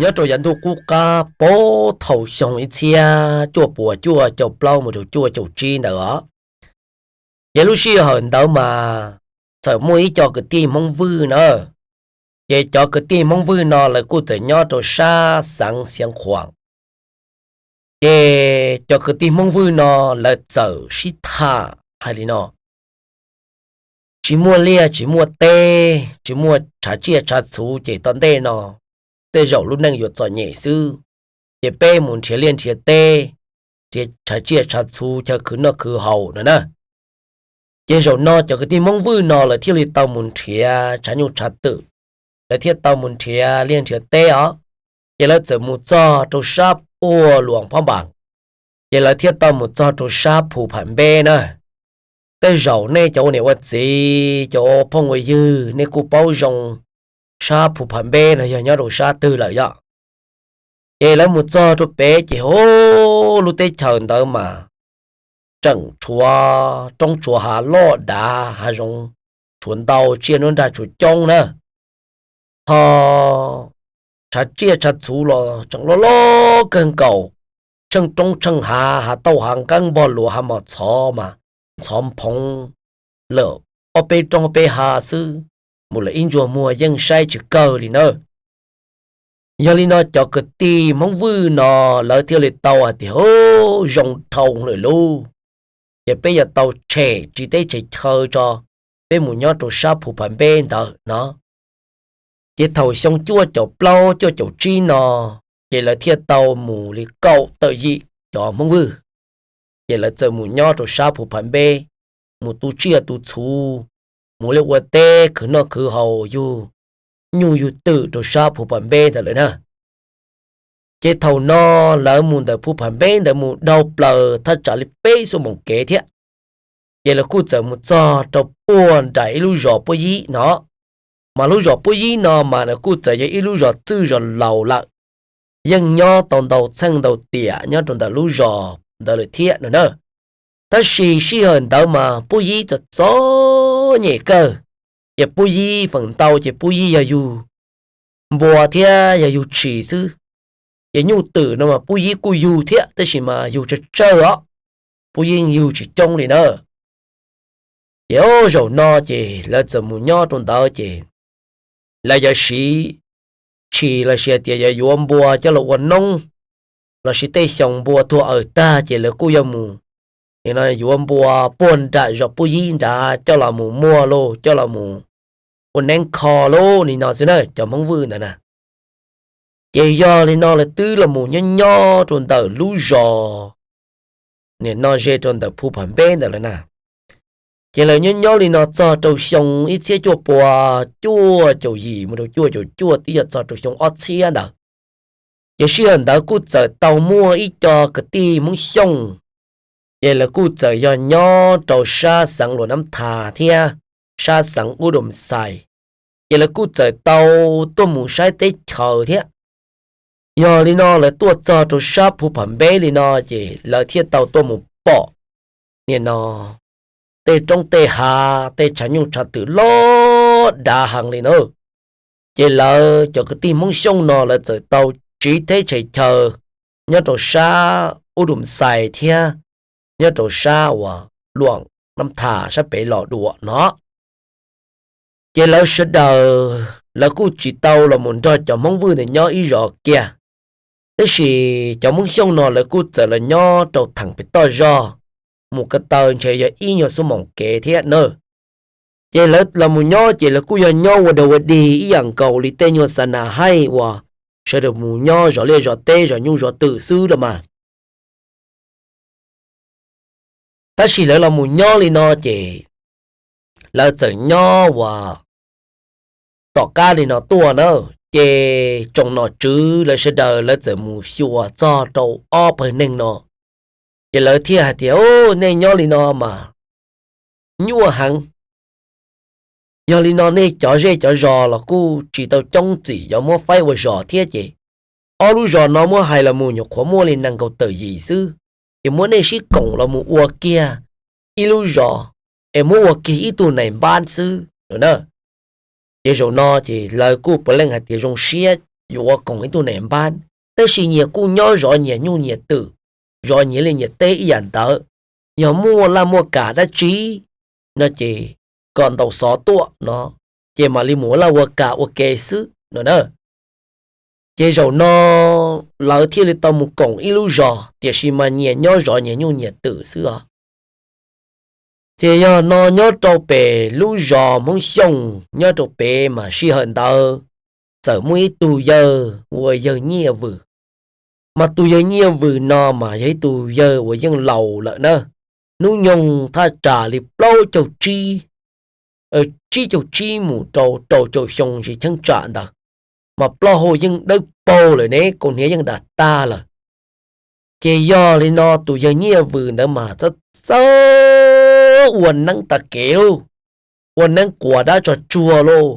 Nyob rau yav ntuj qub qab puag thaum xyoo ib txhiab cuaj puas cuaj caum plaub mus rau cuaj caum tsib ntawd os, ces lub sij hawm ntawd mas txawm muaj ib co kwv tij Hmoob Vwj na, ces cov kwv tij Hmoob Vwj no lawv kuj txawm nyob rau sab xeev Xiav Khuam. Ces cov kwv tij Hmoob Vwj no lawv txawm sib tham hais li no: Tsis muaj liaj tsis muaj teb, tsis muaj tshav tsiaj tshav txhuv ces tom ntej no tej zaum lub neej yuav txom nyem xwb, ces peb mus nrhiav liaj nrhiav teb, nrhiav tshav tsiaj tshav txhuv chaw khwv noj khwv haus no na. Ces zaum no cov kwv tij Hmoob Vwj no lawv thiaj li tau mus nrhiav tshav nyuj tshav twm, lawv thiaj tau mus nrhiav liaj nrhiav teb os. Ces lawv txawm mus txog rau sab puag Luas Phob Npas, ces lawv thiaj tau mus txog rau sab Phu Pham Npeb na. Tej zaum nej cov ua niam ua txiv, cov ua phooj ua ywg, nej kuj paub zoo sab Phu Pham Npeb no yog nyob rau sab twg lawm yom. Ces lawv mus txog rau pem ces, o, lub teb chaws ntawd mas tseem tshuav roob tshuav hav loj dav hav zoov tshuav ntau, tsiaj nruab nrag tshuav coob na. Ho tshav tsiaj tshav txhuv los tseem loj loj kawg nkaus, tsheej roob tsheej hav, hav tauj hav nqeeb npog luas hav mos txhov mas ntxhov nphoov lawm ob peb roob peb hav xwb, mus lawm ib ntsug muag yeej saib tsis kawg li nawb. Yog li no cov kwv tij Hmoob Vwj no lawv thiaj li tau hais tias, o, zoo dhau lawm lauj, ces peb yuav tau tshem tsiv teb tshem chaw tso, peb mus nyob rau sab Phu Pham Npeb ntawd no. Ces thaum xyoo cuaj caum plaub cuaj caum tsib no, ces lawv thiaj tau mus li kaum tawm yim cov Hmoob Vwj, ces lawv txawm mus nyob rau sab Phu Pham Npeb, mus tu tsiaj tu txhuv, mus liaj ua teb khwv noj khwv haus yug nyuj yug twm rau sab Phu Pham Npeb ntawd lawm na. Ces thaum no lawv mus ntawm Phu Pham Npeb ntawd mus dhau plaws thaj tsam li peb xuab moos kev thiab, ces lawv kuj txawm mus txog rau puag nram ib lub zos Puab Yib no. Mas lub zos Puab Yib no mas nws kuj txawm yog ib lub zos txwj zos laus lawm, yeej nyob tau ntau txheej ntau tiam nyob rau ntawm lub zos ntawd lawm thiab no na. Tab sis sij hawm ntawd mas Puab Yib txom txom nyem kawg, ces Puab Yib feem ntau ces Puab Yib yog yug npua thiab yog yug tshis xwb. Ces nyuj twm no mas Puab Yib kuj yug thiab tab sis mas yug tsawg tsawg os, Puab Yib yug tsis coob li na. Ces o, zaum no ces lawv txawm mus nyob rau ntawd ces lawv yuav siv tshis los sis tias yuav yuav npua coj los ua noob, los sis tej xyoo npua tuag aws tag ces lawv kuj yuav mus, nim no yuav npua puag nram zos Puab Yib nrad coj los mus muag lauj, coj los mus ua neeb kho lauj, nim no xwb na cov Hmoob Vwj ntawd na. Ces yog li no lawv twb los mus nyob nyob rau ntawm lub zos, nim no ze rau ntawm Phu Pham Npeb ntawd lawm na. Ces lawv nyob nyob li no txog rau xyoo ib txhiab cuaj pua cuaj caum yim mus rau cuaj caum cuaj twb yog txog rau xyoo ob txhiab ntawd. Ces sij hawm ntawd kuj txawm tau muaj ib co kwv tij Hmoob Xyooj, ces lawv kuj txawm yog nyob rau sab xeev Luam Nab Thas thiab sab xeev Ub Dum Xais, ces lawv kuj txawm tau tuaj mus saib teb chaws thiab. Yog li no lawv tuaj txog rau sab Phu Pham Npeb li no ces lawv thiaj tau tuaj mus pom, nim no tej roob tej hav tej tshav nyuj tshav twm loj dav heev li na. Ces lawv cov kwv tij Hmoob Xyooj no lawv txawm tau tsiv teb tshem chaw nyob rau sab Ub Dum Xais thiab nyob rau sab uas Luam Nab Thas sab pem los dua no. Ces lawv sawv daws lawv kuj tsis tau los mus nrog cov Hmoob Vwj ntawd nyob ib zos kiag. Tab sis cov Hmoob Xyooj no lawv kuj txawm los nyob rau theem pem toj zog, mus ko taw ntshe yog ib nyuag xuab moos kev thiab na. Ces lawv los mus nyob ces lawv kuj yog nyob ua dog ua dig ib yam nkaus li tej nyuag xa nas haij uas sawv daws mus nyob zov liaj zov teb zov nyuj zov twm xwb los mas. Tab sis lawv los mus nyob li no ces lawv txawm nyob uas tom qab li no tuaj na, ces tsoom nom tswv lawv sawv daws lawv txawm mus xyuas txog rau ob pawg neeg no, ces lawv thiaj hais tias, o, nej nyob li no mas nyuaj heev. Yog li no nej cov zej cov zos los kuj tsis tau coob txim yuav muab faib ua zos thiab ces ob lub zos no muab hais los mus nyuam qhuav muaj li nees nkaum tawm yim xwb, ces muab nej sib koom los mus ua kiag ib lub zos, es muab ua kiag ib tug nais npab xwb no na. Ces zaum no ces lawv kuj puav leej hais tias zoo siab, yuav koom ib tug nam npab, tab sis nyias kuj nyob zov nyias nyuj nyias twm, zov nyias liaj nyias teb ib yam ntawd. Yog muaj laj muaj kam dab tsi no ces kom ntaus xov tuaj no, ces mam li mus ua laj ua kam ua ke xwb no na. Ces zaum no lawv thiaj li tau mus koom ib lub zos, tiam sis mas nyias nyob zov nyias nyuj nyias twm xwb os. Ces yog no nyob rau pem lub zos Hmoob Xyooj nyob rau pem mas sij hawm ntawd txawm muaj ib tug yawg ua yawg Nyiaj Vwm. Mas tus yawg Nyiaj Vwm no mas yog ib tug yawg uas yeej laus lawm na, hnub nyoog thaj tsam li plaub caug tsib, tsib caug tsib mus rau rau caum xyoo tsis cheeb tsam ntawd, mas plaub hau yeej dawb paug lawm ne, kaus hniav yeej dam tag lawm. Ces yog li no tus yawg Nyiaj Vwm ntawd mas txawj ua neeb tag kev lauj, ua neeb quas dab tso tsuag lauj,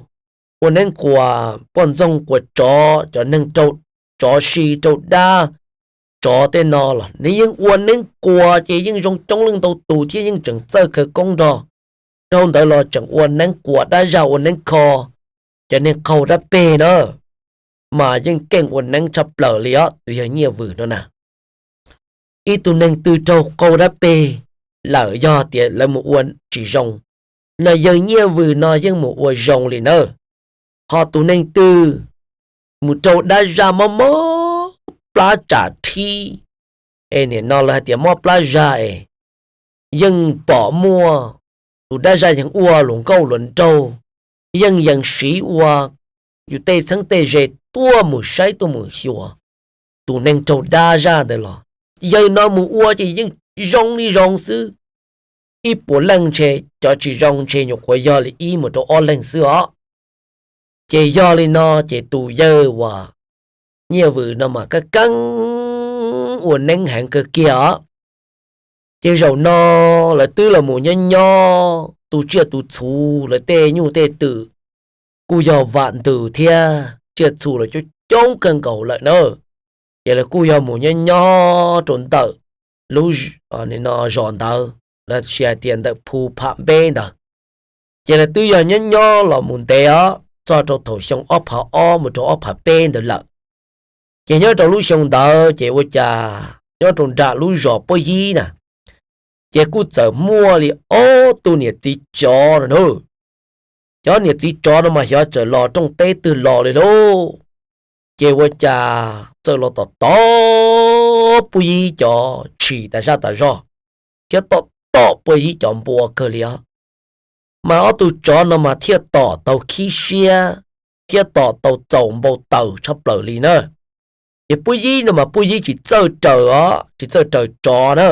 ua neeb quas poj ntxoog quas tsov, cov neeg raug tsov si raug dab tsov tej no los nws yeej ua neeb quas ces yeej zoo coob leej ntau tus thiab yeej tseem txawj khawv koob nrog. Dhau ntawd los tseem ua neeb quas dab zaj ua neeb kho cov neeg qaug dab peg na, mas yeej keej ua neeb tshaj plaws li os tus yawg Nyiaj Vwm no na. Ib tug neeg twg raug qaug dab peg lawm yog tias lawv mus ua tsis zoo, no yawg Nyiaj Vwm no yeej mus ua zoo li na. Ho tus neeg twg mus raug dab zaj mob mob plab tsam rhib, es nim no lawv hais tias mob plab zaj es yeej pom muaj tus dab zaj yeej ua luag nkauj luag nraug, yeej yees siv ua yus tej txheeb tej ze tuaj mus saib tuaj mus xyuas tus neeg raug dab zaj ntawd los yawg no mus ua ces yeej zoo li zoo xwb. Ib puas leej ntshe cov tsis zoo ntshe nyuam qhuav yog li ib mus rau ob leeg xwb os. Ces yog li no ces tus yawg uas Nyiaj Vwm no mas kab keeb ua neeb heev kawg kiag os. Ces zaum no lawv twb los mus nyob nyob tu tsiaj tu txhu, lawv tej nyuj tej twm kuj yog vam ntws thiab tsiaj txhu los coob coob kawg nkaus lawm na. Ces lawv kuj yog mus nyob nyob rau ntawm lub zos ntawd, lossis hais tias ntawm phu pham npeb ntawd. Ces lawv twb yog nyob nyob los mus ntev os, txog rau thaum xyoo ob phav ob mus rau ob phav peb ntawd lawm. Ces nyob rau lub xyoo ntawd ces ua cas nyob rau nram lub zos Puab Yib na, ces kuj txawm muaj li ob tug niam txiv tsov no na. Cov niam txiv tsov no mas xyov txawm los rooj teb twg los li lauj, ces ua cas txawm los tom tom Puab Yib cov tshis tas zaj tas zog, thiab tom tom Puab Yib cov npua kawg li os. Mas ob tug tsov no mas thiaj tom tau khib siab, thiab tom tau txaus npau taws tshaj plaws li na. Ces Puab Yib no mas Puab Yib tsis txawj raws os, tsis txawj raws tsov na.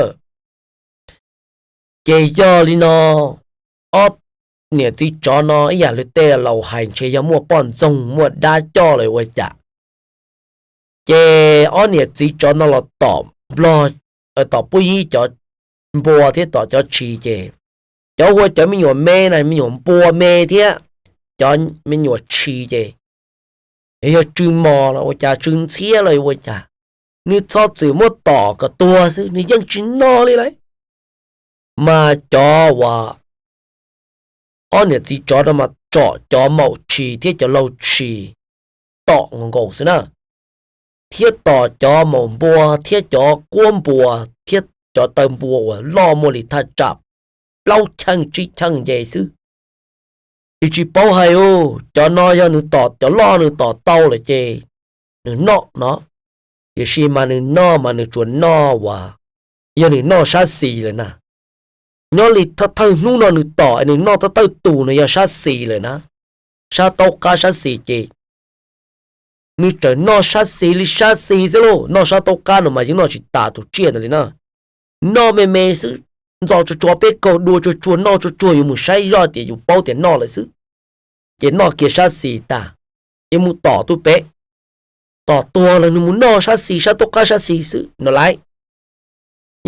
Ces yog li no, ob niam txiv tsov no ib yam li tej laus hais ntshe yog muaj poj ntxoog muaj dab coj lawm ua cas, ces ob niam txiv tsov no los tom nplog, tom Puab Yib cov npua thiab tom cov tshis ces, cov hu ua cov me nyuam me na, me nyuam npua me thiab cov me nyuam tshis ces yog tsw mos los ua cas tsw ntxhiab los ua cas, nws txhob txwm muab tom kom tuag xwb nws yeej tsis noj li lauj. Mas cov uas ob niam txiv tsov no mas tsom cov maum tshis thiab cov laug tshis tom nkaus xwb na, thiab tom cov maum npua thiab cov quab npua thiab cov taw npua uas loj muaj li thaj tsam plaub cheej tsib cheej nce xwb. Ces tsis paub hais u, cov no yog nws tom, cov loj nws tom tau lawm ces nws noj no, tiam sis mas nws noj mas nws tsuas noj uas yog nws noj sab xis lawm na. Nyob li thawj thawj hnub no nws tom nws noj thawj thawj tus no yog sab xis lawm na, sab taub qab sab xis ces nws tseem noj sab xis li sab xis xwb lauj. Noj sab taub qab no mas yeej noj tsis tas tus tsiaj ntawd li na. Noj me me xwb, ntxo tsuag tsuag peb kaug dua tsuag tsuag noj tsuag tsuag yus mus saib zoj tias yus paub tias noj lawm xwb, ces noj kiag sab xis tas, ces mus tom tus pem, tom tuag los nws mus noj sab xis sab taub qab sab xis xwb no lauj.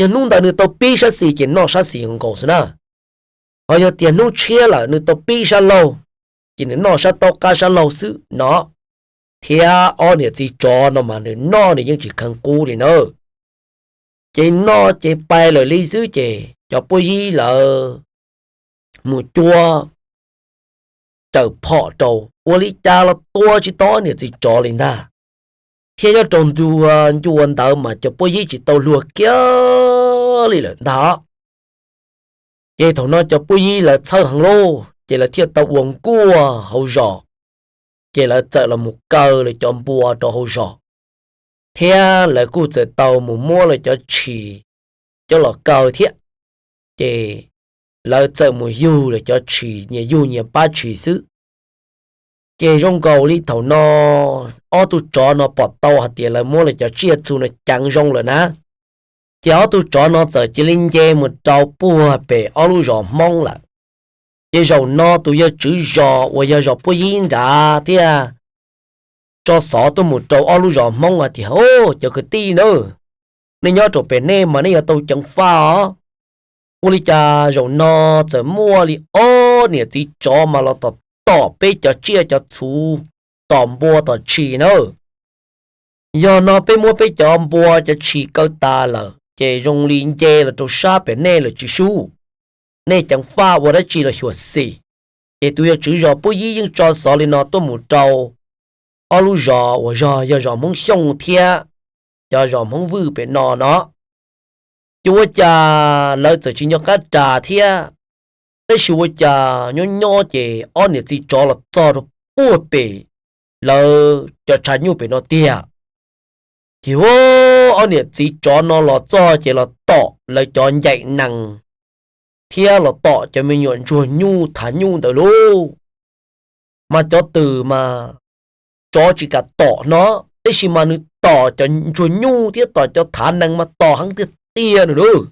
Yog hnub ntawd nws tau pib sab xis ces noj sab xis nkaus xwb na. Ho yog tias hnub tshiab lawm nws tau pib sab laug, ces nws noj sab taub qab sab laug xwb no. Thiab ob niam txiv tsov no mas nws noj nws yeej tsis kheev qub li na. Ces noj ces pais lawm li xwb ces cov Puab Yib lawv mus cuab raws phom rau ua li cas los tua tsis tau ob niam txiv tsov li ntag. thiab nyob rau ntu ncua ntawd mas cov puab yib tsis tau luag kiag li lawm ntag. Ces thaum no cov puab yib lawv txhawj heev lauj, ces lawv thiaj tau ua nkuaj hauv zos, ces lawv txawm los mus kaw lawv cov npua rau hauv zos, thiab lawv kuj txawm tau mus muab lawv cov tshis coj los kaw thiab. Ces lawv txawm mus yug lawv cov tshis, nyias yug nyias pab tshis xwb. Ces zoo nkaus li thaum no ob tug tsov no pom tau hais tias lawv muab lawv cov tsiaj txhu no ceev zoo lawm na, ces ob tug tsov no txawm cia li nce mus rau puag pem ob lub zos Hmoob lawm. Ces zaum no tus yawg tswv zos uas yog zos puab yib nrad thiaj tso xov tuaj mus rau ob lub zos Hmoob hais tias, Au, cov kwv tij na, nej nyob rau pem nej mas nej yuav tau ceev faj os. Ua li cas zaum no txawm muaj li ob niam txiv tsov mas los tom tom peb cov tsiaj cov txhu, tom npua tom tshis na. Yog no peb muab peb cov npua cov tshis kaw tas lawm ces zoo li nce los rau sab pem nej lawm tsis sub, nej ceev faj ua dab tsi los xyuam xim. Ces tus yawg tswv zos puab yib yeej tso xov li no tuaj mus rau ob lub zos uas yog, yog zos Hmoob Xyooj thiab cov zos Hmoob Vwj pem no no. Ces ua cas lawv txawm tsis nco qab ras thiab, tab sis ua cas nyob nyob ces ob niam txiv tsov los txog rau puag pem lawv cov tshav nyuj pem no tiag. Ces ua ob niam txiv tsov no los txog ces los tom lawv cov ncaim nees thiab los tom cov me nyuam ntsuag nyuj thav nyuj ntawd lauj. Mas cov twm mas tsov tsis kam tom no, tab sis mas nws tom cov ntsuag nyuj thiab tom cov thav nees mas tom heev tiag tiag nws lauj.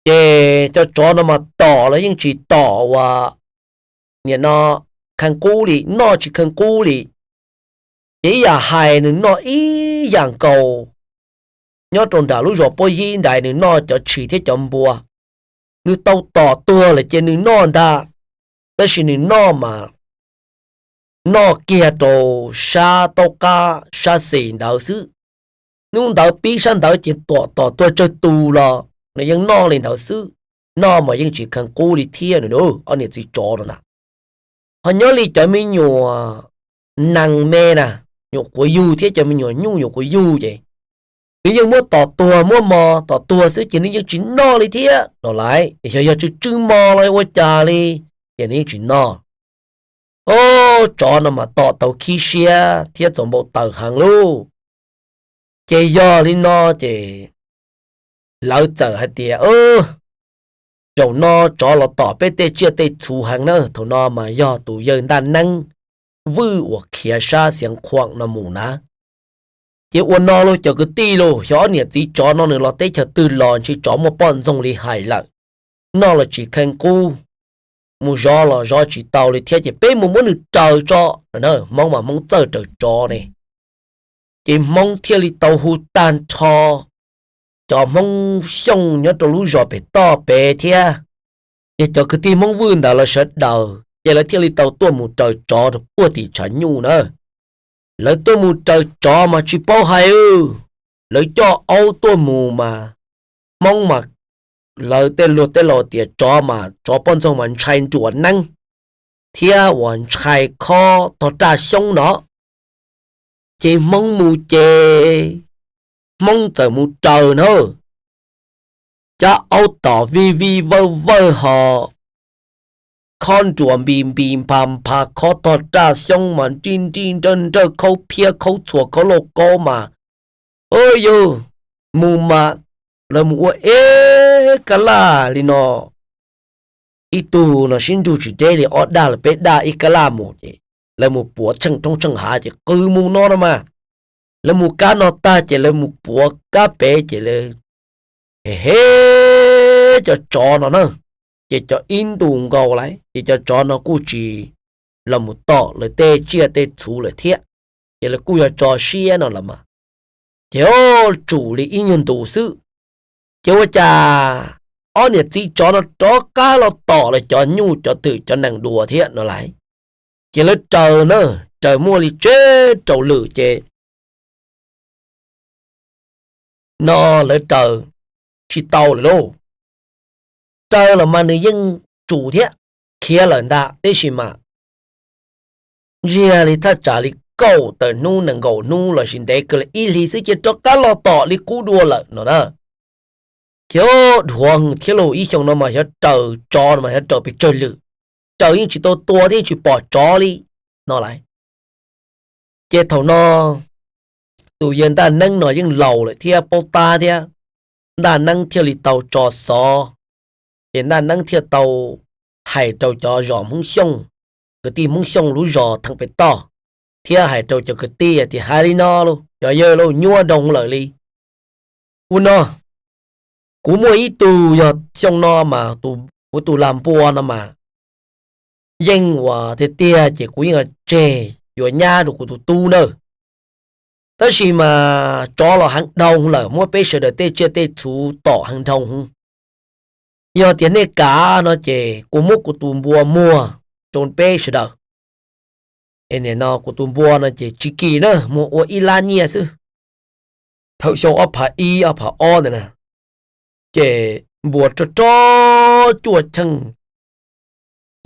Ces cov tsov no mas tom los yeej tsis tom uas nim no kheev qub li, noj tsis kheev qub li. Ces ib yam hais nws noj ib yam nkaus, nyob rau nram lub zos puab yib nrad nws noj cov tshis thiab cov npua. Nws tau tom tuag lawm ces nws noj ntag, tab sis nws noj mas noj kiag rau sab taub qab sab xis ntawd xwb. Hnub ntawd pib sab ntawd ces tom tom tuag tsawg tus los nws yeej noj li ntawd xwb, noj mas yeej tsis kheev qub li thiab nws ob niam txiv tsov no na. Ho nyob li cov me nyuam nees me na, nyuam quav yug thiab cov me nyuam nyuj nyuam quav yug ces nws yeej muab tom tuag muab mos tom tuag xwb ces nws yeej tsis noj li thiab no lauj. Yog, yog tsw tsw mos los ua cas li, ces nws yeej tsis noj. Ob tsov no mas tom tau khib siab thiab txaus npau taws heev lauj. Ces yog li no ces lawv txawm hais tias, Zaum no tsov los tom peb tej tsiaj tej txhu heev na, thaum no mas yog tus yawg Ntaj Neeb Vwj uas khiav sab Xiav Khuam no mus na. Ces ua no lauj cov kwv tij lauj, xyov ob niam txiv tsov no nws los teb chaws twg los ntshe tsov muaj poj ntxoog li hais lawm, noj los tsis kheev qub, mus zov los zov tsis tau li thiab ces peb mus muab nws raws tso. Hmoob mas Hmoob txawj raws tsov ne. Ces Hmoob thiaj li tau hu tag nrho cov Hmoob Xyooj nyob rau lub zos pem toj pem thiab, ces cov kwv tij Hmoob Vwj ntawd lawv sawv daws ces lawv thiaj li tau tuaj mus raws tsov rau puag tim tshav nyuj na. Lawv tuaj mus raws tsov mas tsis paub hais, lawv coj aub tuaj mus mas Hmoob mas lawv tej luag tej laus tias tsov mas tsov poj ntxoog mas ntshai nruas neeb thiab uas ntshai khob tog raj xyoob no. Ces Hmoob mus ces Hmoob txawm mus raws na, cab aub tom vij vij vawj vawj ho khob nruas npis npis nphas nphas khob tog raj xyoob mas nrij nrij nrawj nrawj khaub phiab khaub txhuas khaub lauj kaub mas, yog mus mas lawv mus ua ib kab laj li no, ib tug no sib nrug tsis deb li ob dag lawm peb dag ib kab laj mus ces lawv mus puav tsheej roob tsheej hav ces qw mus no no mas, lawv mus kab no tag ces lawv mus puav kab pem ces lawv he cov tsov no na, ces cov ib ntus nkaus lawm ces cov tsov no kuj tsis los mus tom lawv tej tsiaj tej txhu lawm thiab, ces lawv kuj yog tso siab no los mas, ces tsum li ib nyuag ntus xwb, ces ua cas ob niam txiv tsov no rov qab los tom lawv cov nyuj cov twm cov nees dua thiab no lauj. Ces lawv raws na, raws muaj li tsib rau lwm ces no lawv raws tsis tau lawm lauj. Raws los mas nws yeej tsum thiab, khiav lawm ntag, tab sis mas ntsiag li thaj tsam li kaum tawm hnub nees nkaum hnub lossis ntev kawg li ib hlis xwb ces rov qab los tom li qub dua lawm no na. Ces dhuav thiab lauj, ib xyoo no mas xyov raws tsov no mas xyov raws pes tsawg lwm, raws yeej tsis tau tua thiab tsis pom tsov li no lawm. Ces thaum no tus yawg Ntaj Neeb no yeej laus lawm thiab paub tab thiab, Ntaj Neeb thiaj li tau tso xov, ces Ntaj Neeb thiaj tau hais rau cov zos Hmoob Xyooj, kwv tij Hmoob Xyooj lub zos theem pem toj, thiab hais rau cov kwv tij tias hais li no lauj, cov yawg lauj, nyuaj nroo lawm li. Ua no, kuv muaj ib tug yog xyoo no mas kuv tus lag npua no mas yeej ua tiag tiag ces kuv yeej tseg yuav nyab rau kuv tus tub nawb. Tab sis mas tsov los heev dhau lawm, muab peb sawv daws tej tsiaj tej txhu tom heev dhau. Yog tias nej kam no ces kuv muab kuv tus npua muag rau peb sawv daws. Es nim no kuv tus npua no ces tsis kim na, muag ua ib lab nyiaj xwb. Thaum xyoo ob phav ib ob phav ob ntawd na, ces npua rog rog cuaj cheej,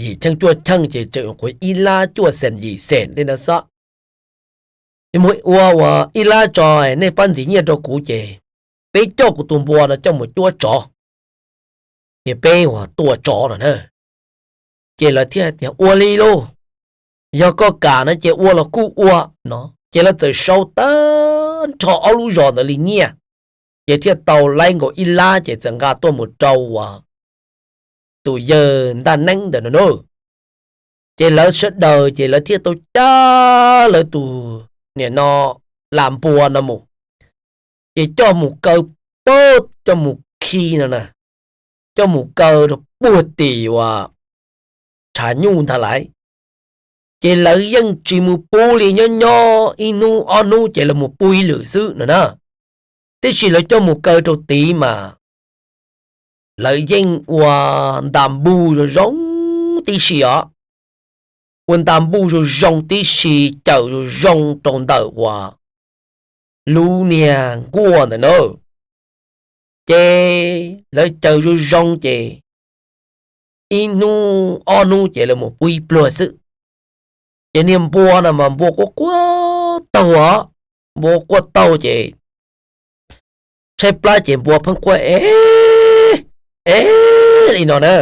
yim cheej cuaj cheej ces tseem quav ib lab cuaj xees yim xees tej ntawd xwb. Muag ua ua ib lab tso, nej pab ntxiv nyiaj rau kuv ces peb coj kuv tus npua no coj mus cuab tsov, ces peb ua tua tsov no na. Ces lawv thiaj tias ua li lauj, yog koj kam no ces ua los kuj ua no. Ces lawv txawm sau tag nrho ob lub zos ntawd li nyiaj, ces thiaj tau laib nkaus ib lab ces txawm nqa tuaj mus rau tus yawg Ntaj Neeb ntawd no na. Ces lawv sawv daws ces lawv thiaj tau cab lawv tus, nim no, lag npua no mus, ces coj mus kaw, pab coj mus khi no na, coj mus kaw rau puag tim uas tshav nyuj ntag lauj. Ces lawv yeej tsis mus pub li, nyob nyob ib hnub ob hnub ces lawv mus pub ib lwm xwb no na. Tiam sis lawv coj mus kaw rau tid mas lawv yeej ua nta npuj zoo zoo tib si os, ua nta npuj zoo zoo tib si, cawm zoo zoo rau ntawm uas lub niag nkuaj ntawm na. Ces lawv cawm zoo zoo ces ib hnub ob hnub ces lawv mus pub ib pluag xwb. Ces niag npua no mas npua quaj quaj taug os, npua quaj taug ces tshaib plab ces npua pheej quaj e, e li no na.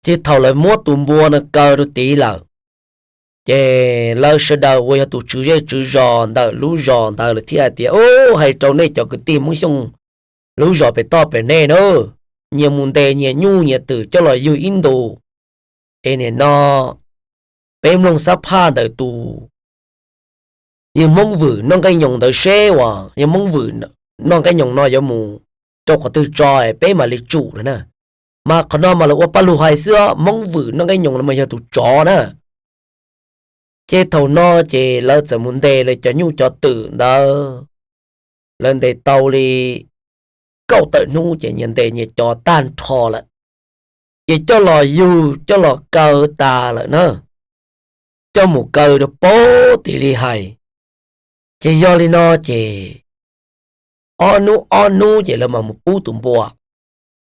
Ces thaum lawv muab tus npua no kaw rau tid lawm, ces lawv sawv daws uas yog tus tswv zej tswv zos ntawm lub zos ntawd lawv thiaj hais tias, Ub, hais rau nej cov kwv tij Hmoob Xyooj lub zos pem toj pem nej na, nyias mus ntes nyias nyuj nyias twm coj los yug ib ntus, es nim no peb mloog sab phaj ntawm tus yawg Hmoob Vwm noj nqaij nyoos ntawd seb uas yawg Hmoob Vwm noj nqaij nyoos no yuav mus rau qhov twg tso peb mam li tsum na. Mas qhov no mas lawv ua paj lug hais xwb, Hmoob Vwm noj nqaij nyoos no mas yog tus tsov na. Ces thaum no ces lawv txawm mus ntes lawv cov nyuj cov twm ntawd, lawv ntes tau li kaum tawm hnub ces nyias ntes nyias cov tag nrho lawm, ces coj los yug coj los kaw tas lawm na, coj mus kaw rau puag tim li hais. Ces yog li no ces ob hnub ob hnub ces lawv mam mus pub tus npua,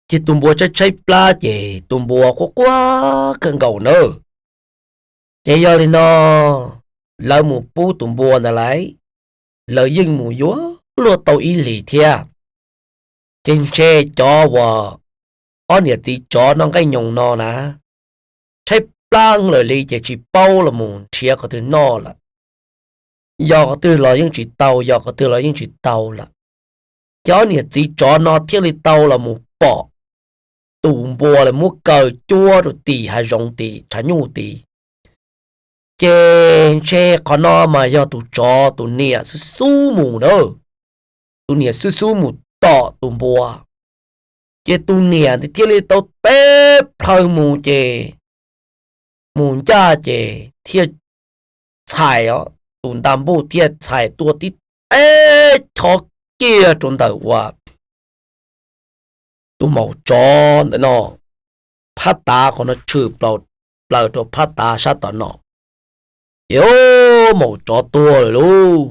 ces tus npua tshaib tshaib plab ces tus npua quaj quaj kawg nkaus na. Ces yog li no lawv mus pub tus npua ntawd lauj, lawv yeej mus yuav luag tau ib hlis thiab. Ces ntshe cov uas ob niam txiv tsov noj nqaij nyoos no na, tshaib plab lawm li ces tsis paub los mus nrhiav qhov twg noj lawm, yos qhov twg los yeej tsis tau, yos qhov twg los yeej tsis tau lawm. Ces ob niam txiv tsov no thiaj li tau los mus pom tus npua lawv muab kaw cuab rau tim hav zoov tim tshav nyuj tid. Ces ntshe qhov no mas yog tus tsov tus niam xub xub mus na, tus niam xub xub mus tom tus npua, ces tus niam thiaj li tau teb plhaw mus ces mus ncaj ces thiaj txhais os, tus nta npuj thiaj txhais tuaj tib teb chob kiag rau ntawm uas tus maum tsov ntawm no, phab tav qhov no tshwm plaws rau phab tav sab tom no. Ces maum tsov tuag lawm lauj.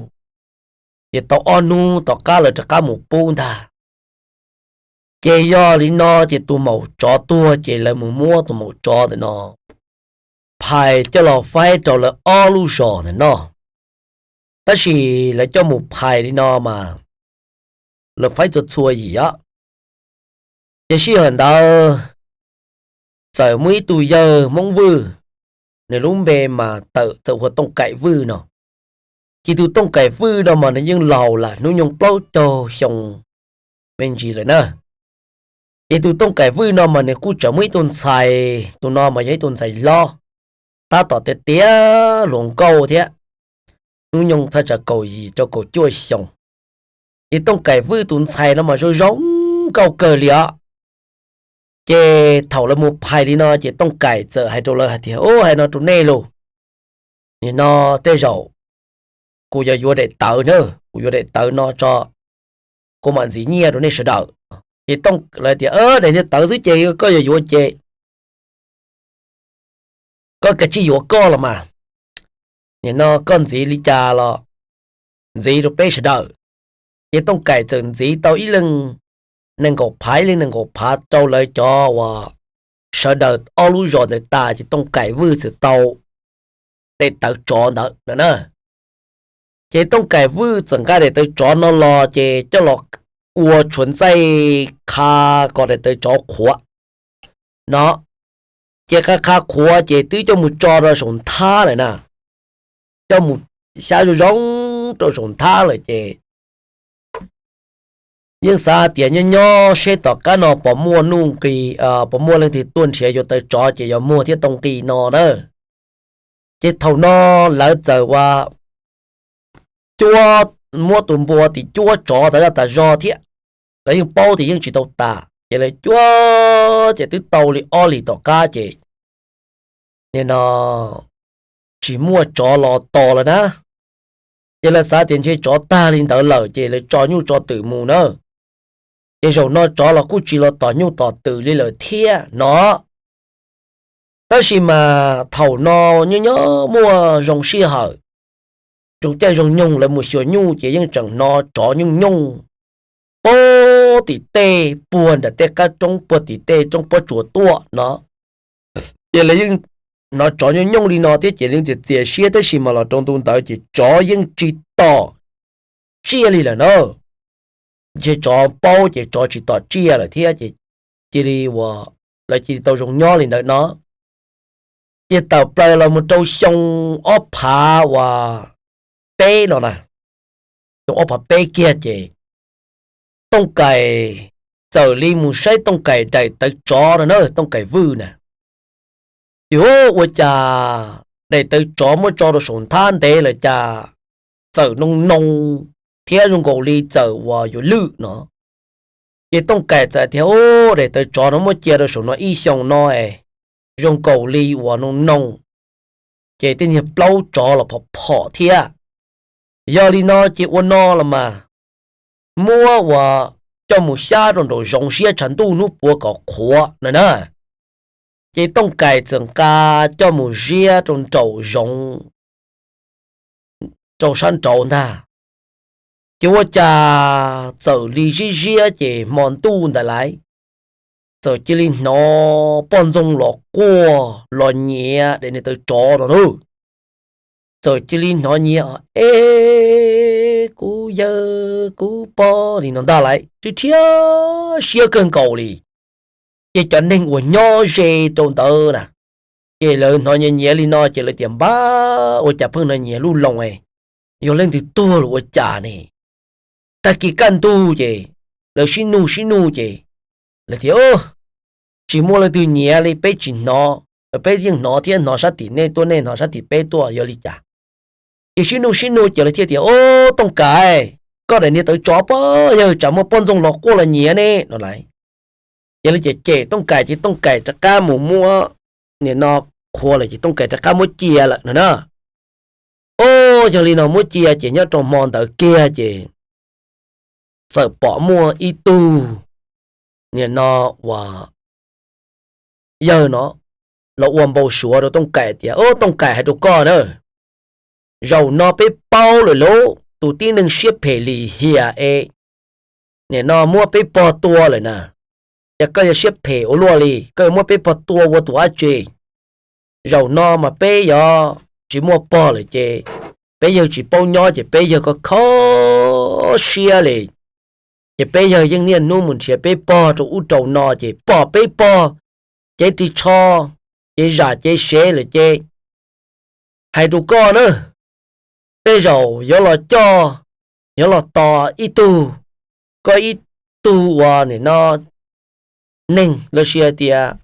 Ces tau ob hnub tom qab lawv rov qab mus pub ntag. Ces yog li no ces tus maum tsov tuag ces lawv mus muab tus maum tsov ntawm no phais coj los faib rau lawv ob lub zos ntawm no. Tab sis lawv coj mus phais li no mas lawv faib txhua txhua yim os. Ces sij hawm ntawd txawm muaj ib tug yawg Hmoob Vwj, nws lub npe mas tawm txawm hu ua Tooj Kaim Vwj no. Ces tus Tooj Kaim Vwj no mas nws yeej laus lawm, hnub nyoog plaub caug xyoo me ntsis lawm na. Ces tus Tooj Kaim Vwj no mas nws kuj tseem muaj ib tug ntxhais, tus no mas yog ib tug ntxhais hlob, tab tom tiav tiav hluas nkauj thiab, hnub nyoog thaj tsam kaum yim rau kaum cuaj xyoo. Ces Tooj Kaim Vwj tus ntxhais no mas zoo zoo nkauj kawg li os. Ces thaum lawv mus phais li no ces Tooj Kaim txawm hais rau lawv hais tias, Ub, hais no rau nej los, nim no tej zaum kuv yuav yuav daim tawv na, kuv yuav daim tawv no tso, kuv mam ntxiv nyiaj rau nej sawv daws. Ces Tooj lawv tias, Daim niag tawv xwb ces koj yuav yuav ces koj kav tsij yuav koj los mas, nim no koj ntxiv li cas los ntxiv rau peb sawv daws. Ces Tooj Kaim txawm ntxiv tau ib leeg nees nkaum phav, ib leeg nees nkaum phav rau lawv cov uas sawv daws ob lub zos ntawd tas ces Tooj Kaim Vwj txawm tau daim tawv tsov ntawd no na. Ces Tooj Kaim Vwj txawm nqa daim tawv tsov no los ces coj los ua tshuav ntxaij qha kom daim tawv tsov qhuav no. Ces qha qha qhuav ces twb coj mus tso rau saum nthab lawm na, coj mus xyab zoo zoo rau saum nthab lawm ces yeej xav tias nyob nyob seb tom qab no puas muaj nuj nqis, puas muaj leej twg tuaj nrhiav yuav tawv tsov ces yuav muag thiab tau nqi no na. Ces thaum no lawv txawm ua cuab, muab tus npua tim cuab tsov tas zaj tas zog thiab, lawv yeej paub tias yeej tsis tau tas ces lawv cuab ces twb tau li ob hlis tom qab ces nim no tsis muaj tsov los tos lawm na. Ces lawv xav tias ntshe tsov tag li ntawd lawm ces lawv tso nyuj tso twm mus na. Ces zaum no tsov los kuj tsis los tom nyuj tom twm li lawm thiab no. Tab sis mas thaum no nyob nyob muaj zoo sij hawm, zoo caij zoo nyoog lawv mus xyuas nyuj ces yeej tseem hnov tsov nyooj nyooj puag tim tej, puag nram tej qab roob, puag tim tej roob pob tsuas tuaj no. Ces lawv yeej hnov tsov nyooj nyooj li no thiab ces yeej txias txias siab, tab sis mas los rau ntu ntawd ces tsov yeej tsis tom tsiaj li lawm na. Ntshe tsov paub ces tsov tsis tom tsiaj lawm thiab ces cia li ua, lawv cia li tau zoo nyob li ntawd no. Ces tawm plaws los mus rau xyoo ob phav uas peb no na, xyoo ob phav peb kiag ces Tooj Kaim txawm li mus saib Tooj Kaim daim tawv tsov no na, Tooj Kaim Vwj na. Ces ua cas daim tawv tsov muab tso rau saum nthab ntev lawm cas txawm noo noo thiab zoo nkaus li txawm uas yuav lwj no. Ces Tooj Kaim txawm tias, Ub, daim tawv tsov no muab cia rau saum no ib xyoos no es zoo nkaus li uas noo noo, ces tej niag plaub tsov los phom phom thiab. Yog li no ces ua no los mas muab uas coj mus xyab rau nraum zoov siab tshav ntuj hnub puav kom qhuav no na. Ces Tooj Kaim txawm nqa coj mus ziab rau nraum zoov rau sab nraud ntag. Ces ua cas txawm li ziab ziab ces hmo ntuj ntawd lawm, txawm cia li hnov poj ntxoog los quaj los nyiav daim niag tawv tsov no na. Txawm cia li hnov nyiav, E, kuv yawg kuv pog li no ntag lawm, rhiab siab kawg nkaus li. Ces cov neeg uas nyob ze rau ntawd na, ces lawv hnov nyiav nyiav li no ces lawv tias, Npab, ua cas pheej hnov nyiav lub loo, yog leej twg tuag los ua cas ne? Tag kis kaj ntug ces lawv sib nug sib nug ces lawv tias, Tsis muaj leej twg nyiav li, peb tsis hnov, peb yeej hnov thiab, hnov sab tim nej tuaj, nej hnov sab tim peb tuaj, yog li cas? Ces sib nug sib nug ces lawv thiaj tias, Ub, Tooj Kaim, koj daim niag tawv tsov pog yawg tsam muaj poj ntxoog los quaj los nyiav ne no lauj. Ces lawv cem cem Tooj Kaim ces Tooj Kaim rov qab mus muab, nim no qhuav lawm ces Tooj Kaim rov qab muab cia lawm no na. Ub, yog li no muab cia ces nyob rau hmo ntawd kiag ces txawm pom muaj ib tug, nim no uas yawg no los ua npau suav rau Tooj Kaim tias, Ub, Tooj Kaim, hais rau koj na, zaum no peb paub lawm lauj, tus tib neeg siab phem lim hiam es nim no muab peb pog tua lawm na. Ces koj yog siab phem ua luaj li, koj yuav muab peb pog tua ua tus dab tsi? zaum no mas peb yuav tsis muaj pog lawm ces peb yawg tsis paub nyob ces peb yawg kho kho siab li. Ces peb yawg yeej niaj hnub mus nrhiav peb pog rau ub rau no ces pom peb pog cev ris tsho, cev zam cev sev lawm ces hais rau koj na, tej zaum yuav los coj, yuav los tos ib tug, koj ib tug uas nim no neeg los sis hais tias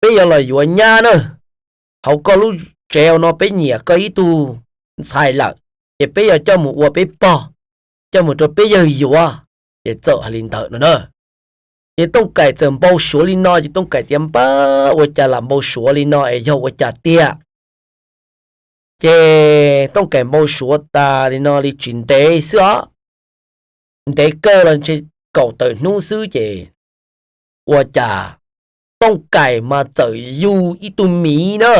peb yuav los yuav nyab na. Hauv koj lub tsev no peb nyiam koj ib tug ntxhais lawm, ces peb yuav coj mus ua peb pog, coj mus rau peb yawg yuav. Ces txawm hais li ntawd no na. Ces Tooj Kaim txawm npau suav li no ces Tooj Kaim tias npab ua cas lam npau suav li no es yog ua cas tiag. Ces Tooj Kaim npau suav tas li no li tsis ntev xwb os, ntev kawg los ntshe kaum tawm hnub xwb ces ua cas Tooj Kaim mas txawm yug ib tug miv na.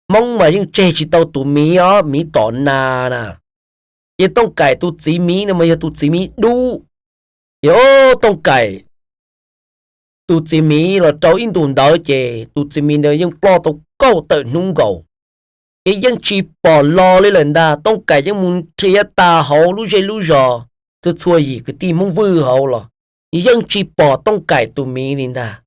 Hmoob mas yeej tseg tsis tau tus miv os, miv tom nas na. Ces Tooj Kaim tus txiv miv no mas yog tus txiv miv dub. Ces o, Tooj Kaim tus txiv miv los rau ib ntus ntawd ces tus txiv miv ntawd yeej ploj tau kaum tawm hnub nkaus, ces yeej tsis pom los li lawm ntag. Tooj Kaim yeej mus nrhiav tas hauv lub zej lub zos, txhua txhua yim kwv tij Hmoob Vwj hauv los yeej tsis pom Tooj Kaim tus miv li ntag.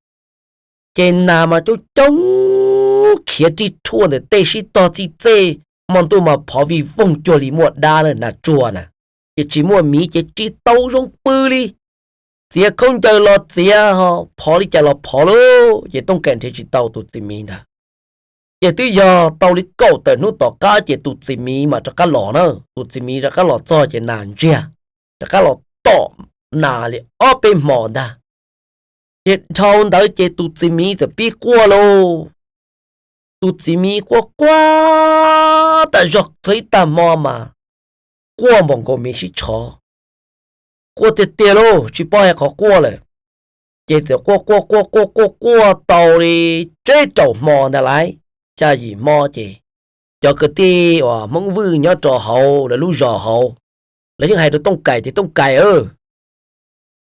Ces nas mas coob coob khiav rij rhuaj ntawm tej sib tog txij txej, hmo ntuj mas phov vij voog cuag li muaj dab na, nas tsuag na. Ces tsis muaj miv ces tsis tau zoo pw li, txiav khaub ncaws los txiav, phov li cas los phov lauj, ces Tooj Kaim nrhiav tsis tau tus txiv miv ntag. Ces twb yog tau li kaum tawm hnub tom qab ces tus txiv miv mas rov qab los na, tus txiv miv rov qab los txog ces nas ntsiag, rov qab los tom nas li ob peb hmo ntag. Ces dhau ntawd ces tus txiv miv txawm pib quaj lauj. Tus txiv miv quaj quaj tas zog txog ib tag hmo mas quaj npaum nkaus miv sib tshov, quaj tiag tiag lauj, tsis paub hais qhov quaj lawm. Ces txawm quaj quaj quaj quaj quaj quaj tau li tsib rau hmo ntag lauj, xya yim hmo ces cov kwv tij uas Hmoob Vwj nyob rau hauv lawv lub zos hauv, lawv yeej hais rau Tooj Kaim tias Tooj Kaim,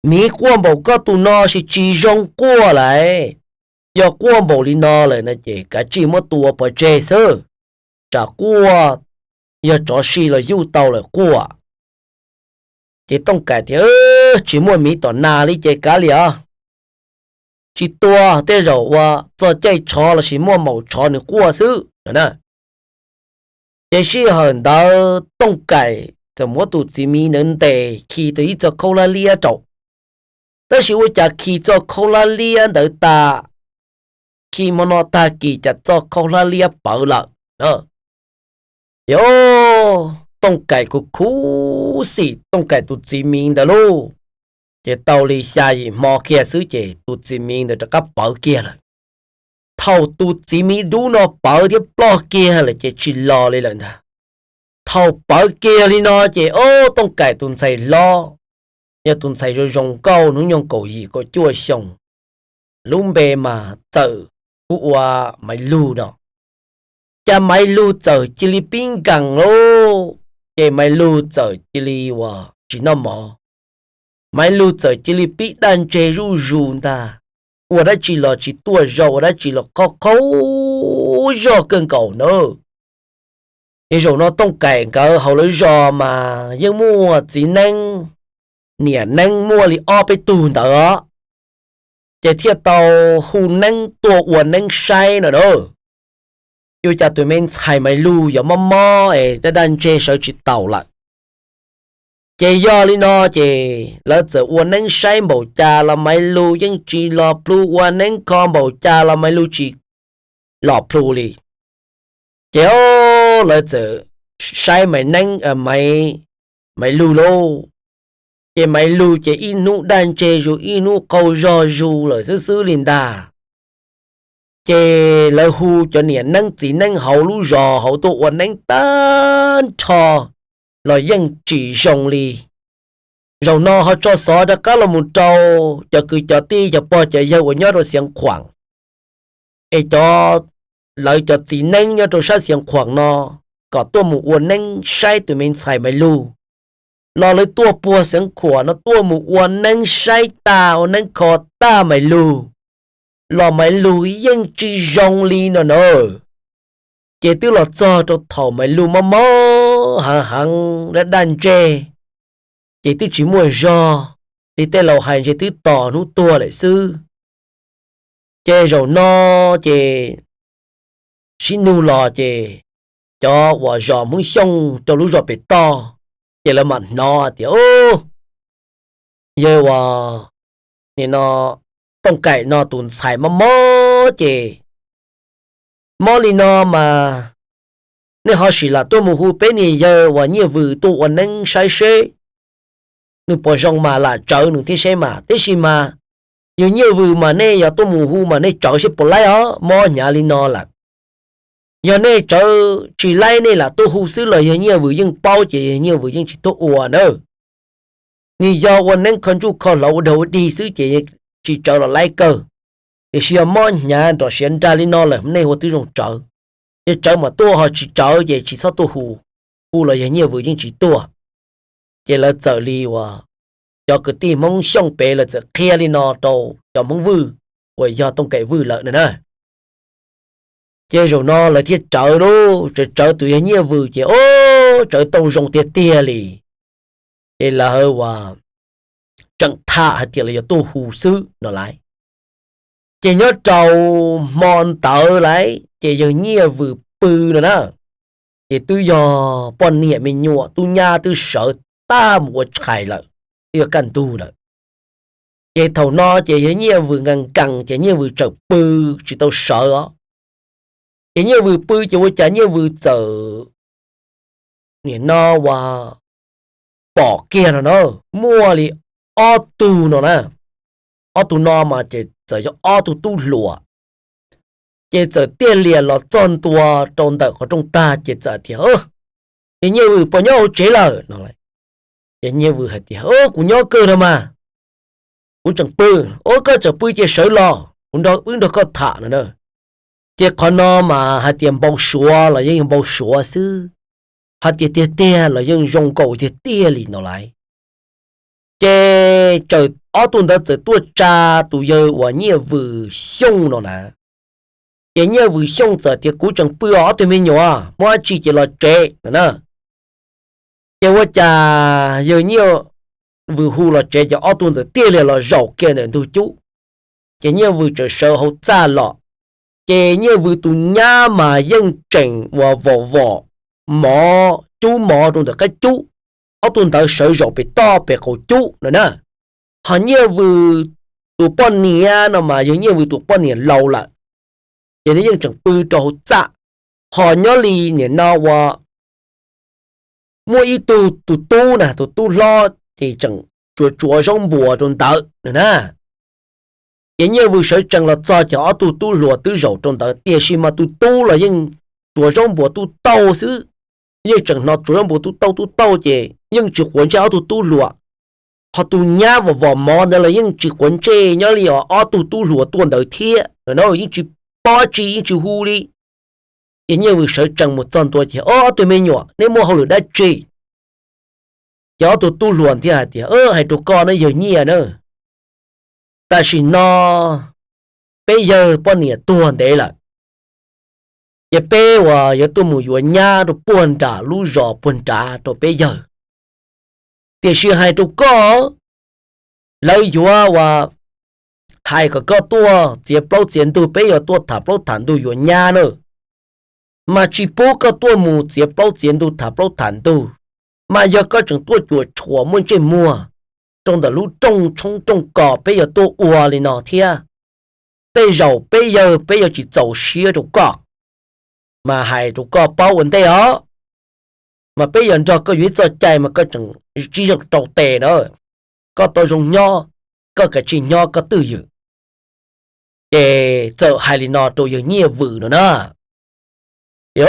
miv quaj npaum koj tus no ces tsis zoo quaj lauj, yog quaj npaum li no lawm no ces kav tsij muab tua pov tseg xwb, tsam quaj yog tsov si los yuj tau lawm quaj. Ces Tooj Kaim tias tsis muaj miv tom nas li ces kav liam os, tsis tua, tej zaum ua txog caij tshov los sis muaj maum tshov nws quaj xwb na. Ces sij hawm ntawd Tooj Kaim txawm muab tus txiv miv ntawd ntes khi tau ib txoj khaub hlab liab rau, tab sis ua cas khi txoj khaub hlab liab ntawd tas, khi hmo no tag kis cas txoj khaub hlab liab pawv lawm. Ces Tooj Kaim kuj khuv xim Tooj Kaim tus txiv miv ntawd lauj. Ces tau li xya yim hmo kiag xwb ces tus txiv miv ntawd rov qab pawv kiag lawm. Thaum tus txiv miv dub no pawv thiab ploj kiag lawm ces tsis los li lawm ntag. Thaum pawv kiag li no ces o, Tooj Kaim tus ntxhais hlob, yog tus ntxhais zoo zoo nkauj hnub nyoog kaum yim kaum cuaj xyoo, lub npe mas txawm kuj ua Maiv Lug no. Cas Maiv Lug txawm cia li pib nkees lauj, ces Maiv Lug txawm cia li uas tsis noj mov. Maiv Lug txawm cia li pib daj ntseg zuj zus ntag, ua dab tsi los tsis tuaj zog, ua dab tsi los qaug qaug zog kawg nkaus na. Ces zaum no Tooj Kaim nkawd hauv lawv zos mas yeej muaj txiv neeb, niam neeb muaj li ob peb tug ntawd os, ces thiaj tau hu neeb tuaj ua neeb saib no na. Yuav cas tus me ntxhais Maiv Lug yuav mob mob es daj daj ntseg sawv tsis taus lawm. Ces yog li no ces lawv txawm ua neeb saib npaum cas los Maiv Lug yeej tsis los plhu, ua neeb kho npaum cas los Maiv Lug tsis los plhu li. Ces o, lawv txawm saib Maiv Neeb, Maiv, Maiv Lug lauj. Ces Maiv Lug ces ib hnub daj ntseg zus ib hnub qaug zog zus lawm xwb xwb li ntag. Ces lawv hu cov niam neeb txiv neeb hauv lub zos hauv tuaj ua neeb tag nrho los yeej tsis zoo li. Zaum no ho tso xov rov qab los mus rau cov kwv cov tij cov pog cov yawg uas nyob rau Xiav Khuam, es cov, lawv cov txiv neeb nyob rau sab Xiav Khuam no kom tuaj mus ua neeb saib tus me ntxhais Maiv Lug. Los lawv tuaj puag Xiav Khuam no tuaj mus ua neeb saib tag ua neeb kho tag Maiv Lug, los Maiv Lug yeej tsis zoo li no na. Ces twb los txog rau thaum Maiv Lug mob mob heev heev daj daj ntseg, ces twb tsis muaj zog li tej laus hais ntshe twb tos hnub tuag lawm xwb. Ces zaum no ces sib nug los ces cov uas zos Hmoob Xyooj rau lub zos pem toj, ces lawv mam hnov tias, Yawg uas nim no Tooj Kaim no tus ntxhais mob mob ces mob li no mas nej ho sim lam tuaj mus hu peb niag yawg uas Nyiaj Vwm tuaj ua neeb saib seb nws puas zoo mas lam tsawv nws thiab seb mas. Tab sis mas yawg Nyiaj Vwm mas nej yog tuaj mus hu mas nej tsawv seb puas laib os, mob hnyav li no lawm. Yog nej tsawv tsis laib nej lam tuaj hu xwb los yawg Nyiaj Vwm yeej paub ces yawg Nyiaj Vwm yeej tsis tuaj ua na. Nws yog ua neeb kho ntsuj kho hlauv ua dog ua dig xwb ces tsis tsawv los laib kawg. Tiam sis yog mob hnyav nrov siav nrag li no lawm nej hu twb zoo tsawv. Yog tsawv mas tuaj, ho tsis tsawv ces tsis txhob tuaj hu, hu los yawg Nyiaj Vwm yeej tsis tuaj. Ces lawv txawm li uas cov kwv tij Hmoob Xyooj pem lawv txawm qhia li no rau cov Hmoob Vwj uas yog Tooj Kaim Vwj lawm na. Ces zaum no lawv thiaj tsawv lauj, tsawv tsawv tus yawg Nyiaj Vwm ces o, tsawv tau zoo tiag tiag li. Ces lawv uas tseem tham hais tias lawv yuav tuaj hu xwb no lauj. Ces nyob rau hmo ntawd lauj ces yawg Nyiaj Vwm pw no na, ces twb yog poj niam me nyuam tub nyab twb sawv tag mus ua tshais lawm, twb yog kaj ntug lawm. Ces thaum no ces yawg Nyiaj Vwm nkees nkees ces Nyiaj Vwm txawm pw tsis tau sawv os. Ces Nyiaj Vwm pw ces ua cas Nyiaj Vwm txawm nim no uas pom kiag no na, muaj li ob tug no na. Ob tug no mas ces txawm yog ob tug tub hluas, ces txawm tiaj lias los txog ntua rau ntawm qhov rooj tag ces txawm tias, Yawg Nyiaj Vwm puas nyob hauv tsev lawm no lauj? Ces Nyiaj Vwm hais tias, Kuv nyob kawg no mas, kuv tseem pw. O, koj tseem pw ces sawv los kuv nrog, wb nrog koj tham no na. Ces qhov no mas hais tias npau suav los yeej npau suav xwb, hais tias tiag tiag los yeej zoo nkaus tiag tiag li no lauj. Ces txawm ob tug ntawd txawm tuaj tsa tus yawg uas Nyiaj Vwm Xyooj no na. Ces Nyiaj Vwm Xyooj txawm tias, Kuv tseem pw os ob tug me nyuam, muaj dab tsi ces los tsev no na. Ces ua cas yawg Nyiaj Vwm hu los tsev ces ob tug ntawd tiaj lias los zaum kiag ntawm ntug cub. Ces Nyiaj Vwm txawm sawv hauv txaj los, ces Nyiaj Vwm tus nyab mas yeej tseem uas vom vom mov, cub mov rau ntawm qab cub. Ob tug ntawd sawv zaum pem toj pem qaum cub no na. Ho Nyiaj Vwm tus poj niam no mas yog Nyiaj Vwm tus poj niam laus lawm, ces nws yeej tseem pw rau hauv txaj. Ho nyob li nim no uas muaj ib tug tus tub na, tus tub hlob ces tseem tsuav tsuav zaub npuas rau ntawd no na. Ces Nyiaj Vwm sawv tsees los txog ces ob tug tub hluas twb zaum rau ntawd, tiam sis mas tus tub los yeej tsuav zaub npuas tub tauj xwb. Yeej tseem hnov tsuav zaub npuas tub tauj tub tauj ces yeej tsis quav ntsej ob tug tub hluas. Ho tus nyab vom vom mov ntawd los yeej tsis quav ntsej nyob li os ob tug tub hluas tuaj ntawd thiab no na, yeej tsis paub tsi yeej tsis hu li. Ces Nyiaj Vwm sawv tsees mus txog ntua ces, O, ob tug me nyuam, neb muaj hauj lwm dab tsi? Ces ob tug tub hluas thiaj hais tias, Hais rau koj na yawg Nyiaj na, tam sim no peb yawg poj niam tuag ntev lawm, ces peb uas yuav tuaj mus yuav nyab rau puag nram lub zos puag nrad rau peb yawg. Tiam sis hais rau koj, lawv yuav uas hais kom koj tuaj txiav plaub txiav ntug, peb yuav tuaj tham plaub tham ntug yuav nyab na. Mas tsis pub koj tuaj mus txiav plaub txiav ntug tham plaub tham ntug, mas yog koj tseem tuaj cuam tshuam muaj ntsej muag rau ntawm lub rooj tshoob rooj kos peb yuav tuaj ua li no thiab, tej zaum peb yawg peb yuav tsis txaus siab rau koj. Mas hais rau koj paub ua ntej os, mas peb yuav nrog koj yuav ib txoj cai mas koj tseem tsib zoo rau tes na, koj tau zoo nyob, koj kav tsij nyob koj twj ywm. Ces txawm hais li no rau yawg Nyiaj Vwm no na. Ces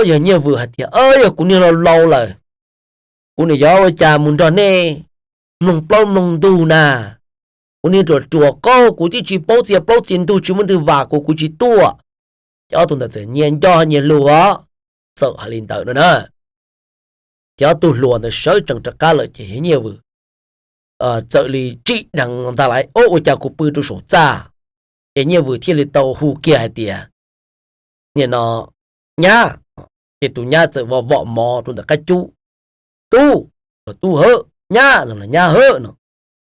yawg Nyiaj Vwm hais tias, Yog kuv niag laus laus lawm, kuv niam yuav ua cas mus nrog nej mloog plaub mloog ntug na. Kuv niag ruam ruam qaug, kuv twb tsis paub txiav plaub txiav ntug, tsis muaj leej twg vam kuv, kuv tsis tuaj. Ces ob tug ntawd txawm nyias nco nyias lus os, txawm hais li ntawd no na. Ces ob tug hluas ntawd sawv tsees rov qab lawm ces yawg Nyiaj Vwm txawm li tsim dheev ntag lauj, O, ua cas kuv pw rau saum txaj, Ces Nyiaj Vwm thiaj li tau hu kiag hais tias, nim no, nyab. Ces tus nyab txawm vom vom mov rau ntawm qab cub, tub, tub hawb, nyab no, nyab hawb no,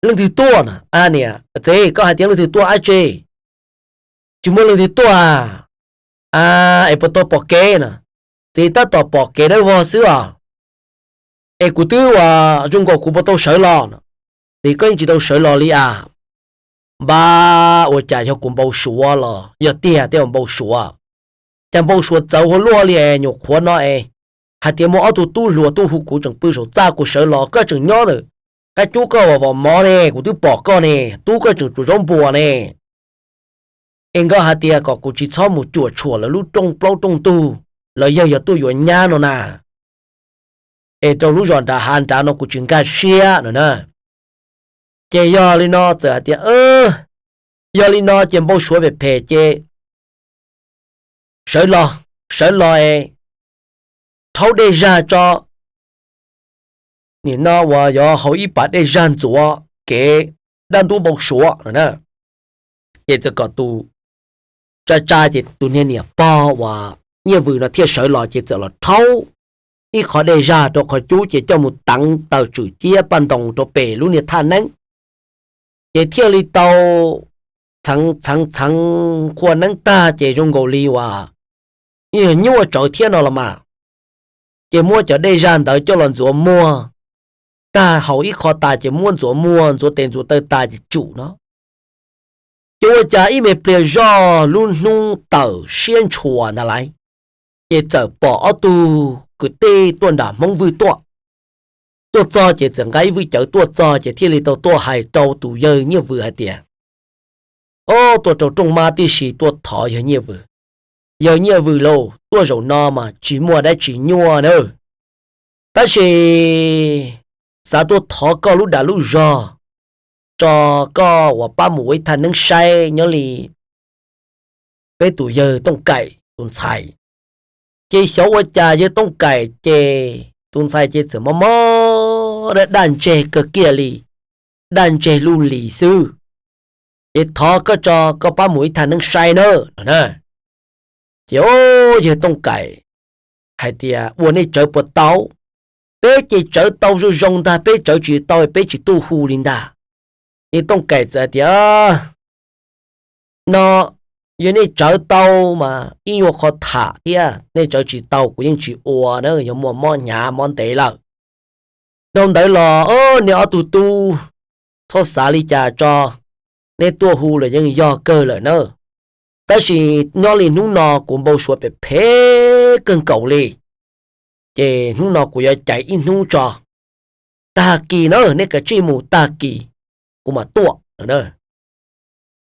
leej twg tuaj no? A niam, txiv, koj hais tias leej twg tuaj dab tsi? Tsis muaj leej twg tuaj a, es puas tau pom kev no? Txiv, tab tom pom kev dawb vog xwb os. Es kuv twb ua zoo nkaus kuv puas tau sawv los no? Txiv, koj yeej tsis tau sawv los li as. Npab, ua cas yog kuv npau suav los yog tiag tiag npau suav? Cas npau suav txawv ua luaj li es nyuam qhuav no es hais tias muaj ob tug tub hluas tuaj hu kuv tseem pw saum txaj, kuv sawv los koj tseem nyob ntawm qab cub koj vom vom mov ne, kuv twb pom koj ne, tub koj tseem tsuas zaub npuas ne. Es nkawd hais tias kom kuv tsis txhob mus cuam tshuam lawv lub rooj plaub rooj ntug, los yawg yog tuaj yuav nyab no na. Es rau lub zos nrad hav nrad no kuv tsis nkag siab no na. Ces yog li no txawm hais tias, yog li no ces npau suav phem phem ces sawv los, sawv los es rhaub dej zag tso. Nim no uas yuav haus ib pas dej zag ntxuav kev dab ntub npau suav no na. Ces txawm kom tus tsa tsa ces tus niag niam pog uas Nyiaj Vwm no thiaj sawv los ces txawm los rhaub ib qho dej zag rau qhov cub ces coj mus teev taws tswm ciab paj ntoos rau pem lub niag thaj neeb. Ces thiaj li tau txheev txheev txheev qhua neeb tag ces zoo nkaus li uas yog nyuaj tsawv thiab no los mas. Ces muab cov dej zag ntawd coj los ntxuav muag tag, haus ib qho tas ces muab ntxuav muag ntxuav tes ntxuav taw tas ces tsum no. Ces ua cas ib me pliag zoj lub hnub tawm siab ntshua ntag lauj, ces txawm pom ob tug kwv tij tuaj nram Hmoob Vwj tuaj. Tuaj txog ces txawm nqa ib vwj cawv tuaj txog ces thiaj li tau tuaj hais rau tus yawg Nyiaj Vwm hais tias, Ob, tuaj rau rooj mab tib si tuaj thov yawg Nyiaj Vwm. Yawg Nyiaj Vwm lauj, tuaj zaum no mas tsis muaj dab tsi nyuaj na, tab sis xav tuaj thov koj lub dag lub zog tso, koj uas pab mus ua ib thaj neeb saib nyob li peb tus yawg Tooj Kaim tus ntxhais. Ces xyov ua cas yawg Tooj Kaim ces tus ntxhais ces txawm mob mob daj daj ntseg kawg kiag li, daj ntseg lub lis xwb. Ces thov koj tso, koj pab mus ib thaj neeb saib na no na. Ces o, yawg Tooj Kaim hais tias, Ua nej tsawv puas tau? Peb ces tsawv tau zoo zoo ntag, peb tsawv tsis tau peb tsis tuaj hu li ntag. Yawg Tooj Kaim txawm hais tias, No, yog nej tsawv tau mas ib nyuag qho tham thiab, nej tsawv tsis tau kuv yeej tsis ua na, yog muaj mob hnyav mob ntev lawm. Dhau ntawd los nej ob tug tub txhob xav li cas tso, nej tuaj hu los yeej yog kawg lawm na. Tab sis nyob li hnub no kuv npau suav phem phem kawg nkaus li, ces hnub no kuv yuav caiv ib hnub tso, tag kis na, nej kav tsij mus, tag kis kuv mam tuaj no.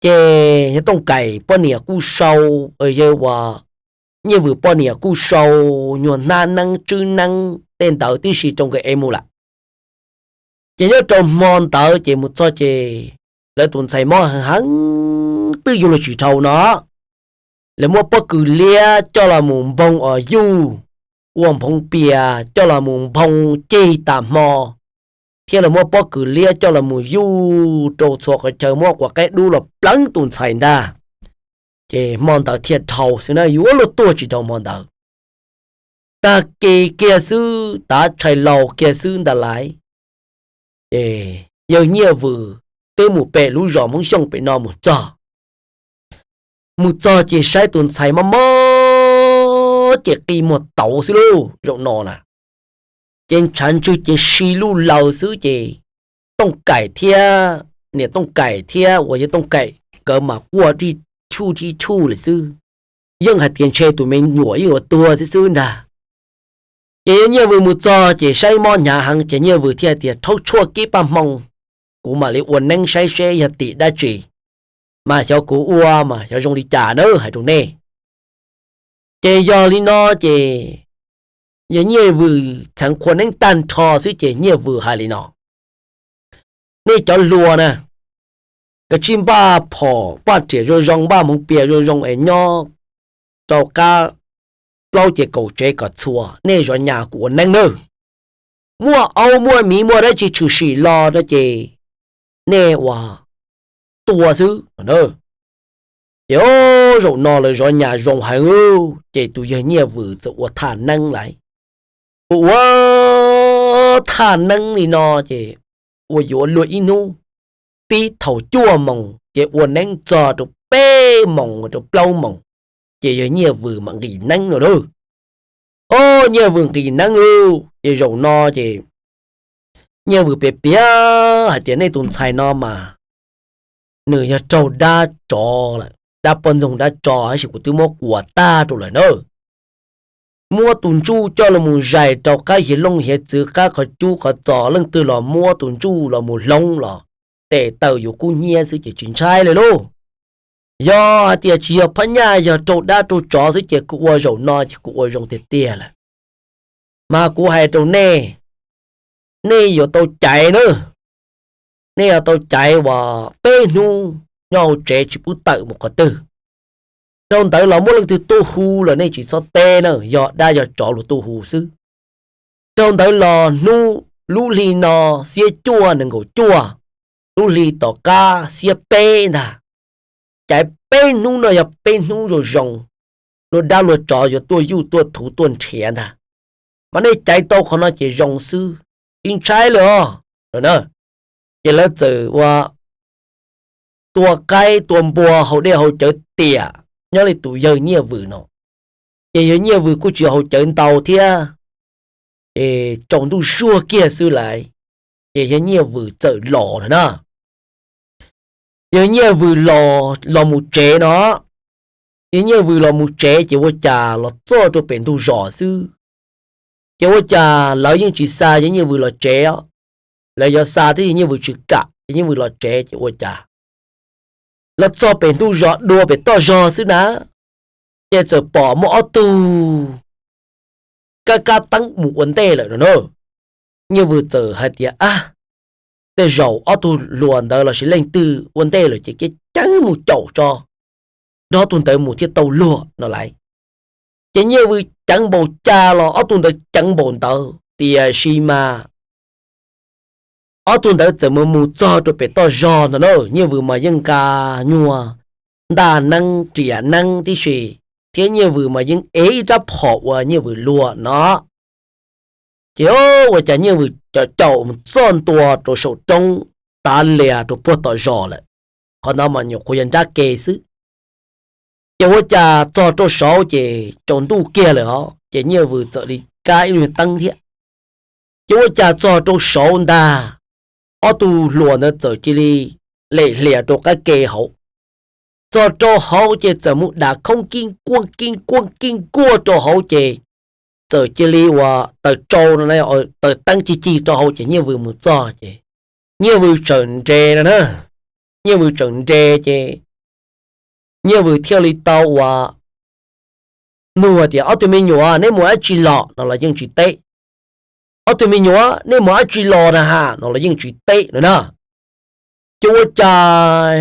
Ces yawg Tooj Kaim poj niam kuj sau, yawg uas Nyiaj Vwm poj niam kuj sau nyuag hnab neeb tswb neeb tej ntawd tib si rau nkawd ev mus lawm. Ces nyob rau hmo ntawd ces mus txog ces lawv tus ntxhais mob heev heev twb yuav luag tsis dhau no, lawv muab pob kws liab coj los mus nphoo os yuj, ua nphoov pias coj los mus nphoo cig tas hmo, thiab lawv muab pob kws liab coj los mus yuj rau txhua qhov chaw, muab quav qaib dub los pleev tus ntxhais ntag. Ces hmo ntawd thiaj dhau xwb na, yuav luag tuag tsis dhau hmo ntawd. Tag kis kiag xwb, tav tshais laus kiag xwb ntag lauj, ces yawg Nyiaj Vwm twb mus pem lub zos Hmoob Xyooj pem no mus txog. Mus txog ces saib tus ntxhais mob mob ces qi muag tauv xwb lauj, zaum no na. Ces ntshav ntswg ces si luj laws xwb ces Tooj Kaim thiab, niam Tooj Kaim thiab uas yawg Tooj Kaim nkawd mas quaj rhij thuj rhij thuj lawm xwb, yeej hais tias ntshe tus me nyuam yeej yuav tuag xwb xwb ntag. Ces yawg Nyiaj Vwm mus txog ces saib mob hnyav heev ces Nyiaj Vwm thiaj hais tias, Rhaub tshuaj kib paj hmoo, kuv mam li ua neeb saib seb yog tim dab tsi, mas xyov kuv ua mas xyov zoo li cas na, hais rau nej. Ces yog li no ces yawg Nyiaj Vwm txheev qhua neeb tag nrho xwb ces Nyiaj Vwm hais li no, Nej cov hluas na, kav tsij npaj phom npaj riam zoo zoo, npaj hmoov pias zoo zoo es nyob rau qab plaub ces kaum tsev kom txhua, nej zov nyas kuv ua neeb nawb. Muaj aub muaj miv muaj dab tsi tshwm sim los no ces nej ua tua xwb. Ces o, zaum no lawv zov nyas zoo heev, ces tus yawg Nyiaj Vwm txawm ua thaj neeb lawm. Ua ua thaj neeb li no ces ua yuav luag ib hnub, pib thaum cuaj moos ces ua neeb txog rau peb moos rau plaub moos, ces yawg Nyiaj Vwm mam nqis neeb no lauj. O, Nyiaj Vwm nqis neeb lauj, ces zaum no ces Nyiaj Vwm piav piav hais tias nej tus ntxhais no mas nws yog raug dab tsov lawm, dab poj ntxoog dab tsov tab sis kuv twb muab kuas tag rau lawm na. Muab tus ntsuj coj los mus zais rau qab hiav looj hiav txwv qab qhov cub qhov txos, leej twg los muab tus ntsuj los mus hloov los tes taw yuav kub hnyiab xwb ces tsis ntshai li lauj. Yog hais tias tsis yog phab nyaj yog raug dab raug tsov xwb ces kuv ua zaum no ces kuv ua zoo tiag tiag lawm. Mas kuv hais rau nej, nej yuav tau caiv na, nej yuav tau caiv uas peb hnub nyob hauv tsev tsis pub tawm mus qhov twg. Dhau ntawd los muaj leej twg tuaj hu los nej tsis txhob teb na, yog dab yog tsov luag tuaj hu xwb. Dhau ntawd los hnub lub hli no xiab cuaj nees nkaum cuaj, lub hli tom qab xiab peb ntag, caiv peb hnub no yog peb hnub zoo zoo, luag dab luag tsov yuav tuaj yuj tuaj thuv tuaj nrhiav ntag. Mas nej caiv tau qhov no ces zoo xwb, tsis ntshai li os. Ces lawv txawm ua tua qaib tua npua haus dej haus cawv tiam nyob li tus yawg Nyiaj Vwm no. Ces yawg Nyiaj Vwm kuj tsis haus cawv ntau thiab, es tsaus ntuj zuag kiag xwb lawm, ces yawg Nyiaj Vwm txawm los na. Yawg Nyiaj Vwm los, los mus tsev no, yawg Nyiaj Vwm los mus tsev ces ua cas los txog rau pem ntug zos xwb, ces ua cas lawv yeej tsis xa yawg Nyiaj Vwm los tsev os. Lawv yuav xa thiab yawg Nyiaj Vwm tsis kam, yawg Nyiaj Vwm los tsev ces ua cas los txog pem ntug zos dua pem toj zog xwb na, ces txawm pom muaj ob tug kab kab teeb mus ua ntej lawm no na. Nyiaj Vwm txawm hais tias, ab, tej zaum ob tug hluas ntawd los sis leej twg ua ntej lawm ces ceev ceev mus caum tso, nrog ob tug ntawd mus thiaj tau luag no lauj. Ces Nyiaj Vwm ceev npaum cas los ob tug ntawd ceev npaum ntawd, tiam sis mas ob tug ntawd txawm mus mus txog rau pem toj zog ntawd na, Nyiaj Vwm mas yeej nqa nyuag ntaj neeb riam neeb tib si, thiab Nyiaj Vwm mas yeej ev ib rab phom ua Nyiaj Vwm luag no. Ces ua cas Nyiaj Vwm caum caum mus txog ntua rau saum roob, tav lias rau puag tom zos lawm, qhov ntawd mas nyuam qhuav yog nrab ke xwb. Ces ua cas txog rau saud ces tsaus ntuj kiag lawm os, ces Nyiaj Vwm txawm li kab ib lub nyuag teeb thiab. Ces ua cas txog rau saud ntag, ob tug hluas ntawd txawm cia li lem hlias rau qab ke hauv. Txog rau hauv ces txawm mus dam khoob kib kuaj kib kuaj kib kuaj rau hauv ces txawm cia li ua taws tsau no, taws teeb cig cig rau hauv ces Nyiaj Vwm mus txog ces Nyiaj Vwm tseem nres no na. Nyiaj Vwm tseem nres ces Nyiaj Vwm thiaj li tau ua nug tias, ob tug me nyuam, neb mus dab tsi los? No los yeej tsis teb. Ob tug me nyuam, neb mus dab tsi los na ha? No los yeej tsis teb no na. Ces ua cas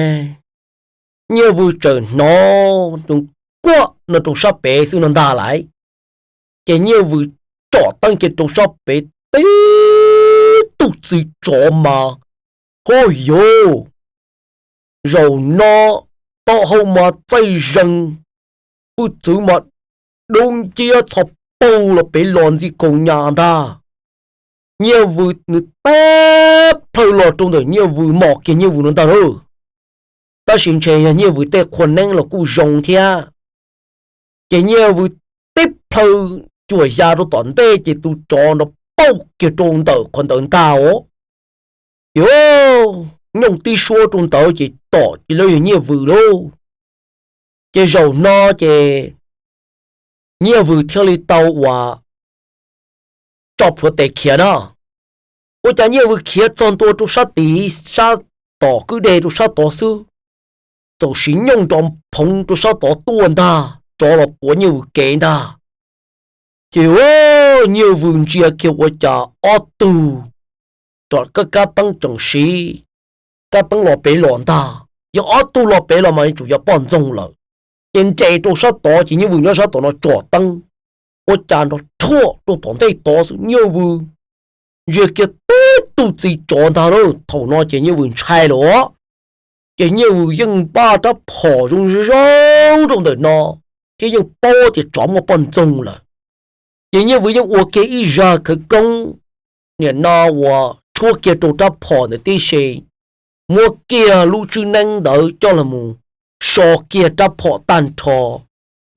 Nyiaj Vwm tseem hnov kuaj no rau sab pem xwb no ntag lauj. Ces Nyiaj Vwm tsom teeb kiag rau sab pem, tib tug txiv tsov mas, hub yuv, zaum no taub hau mas txaij zeeg, hwj txwv mas dub nciab txho paug los pem los ntxi kaus nyas ntag. Nyiaj Vwm nws teb plhaw los rau ntawm Nyiaj Vwm mom kiag Nyiaj Vwm no ntag lauj. Tab sis ntshe yog Nyiaj Vwm tej qhua neeb los kuj zoo thiab. Ces Nyiaj Vwm teb plhaw cuam ya rau tom ntej ces tus tsov nrov pauj kiag rau ntawm qhov ntawd ntag os. Ces nyooj tib suab rau ntawd ces tom cia li yog Nyiaj Vwm lauj. Ces zaum no ces Nyiaj Vwm thiaj li tau ua tso plhuav tes khiav na. Ua cas Nyiaj Vwm khiav txog ntua rau sab tid, sab tom kwj deg rau sab tod xwb, txawm sim nyooj nrov phoov rau sab tod tuaj ntag, tsov los puav Nyiaj Vwm kev ntag. Ces Nyiaj Vwm ntsia kiag ua cas ob tug, kab kab teeb tseem siv kab teeb los pem los ntag, yog ob tug los pem los mas yuav tsum yog poj ntxoog lawm. Ces nres rau sab tod ces Nyiaj Vwm nyob sab tom no tsom teeb, ua cas nrov rhuaj rau tom ntej tod xwb Nyiaj Vwm ntsia kiag tib tug txiv tsov ntag lauj. Thaum no ces Nyiaj Vwm ntshai lawm os. Ces Nyiaj Vwm yeej npaj rab phom zoo zoo rau ntawm no, thiab yeej paub tias tsov muaj poj ntxoog lawm. Ces Nyiaj Vwm yeej ua kiag ib zaj khawv koob, nim no uas tshuab kiag rau rab phom ntawd tib si, muab kiag lub tswb neeb ntawd coj los mus so kiag rab phom tag nrho,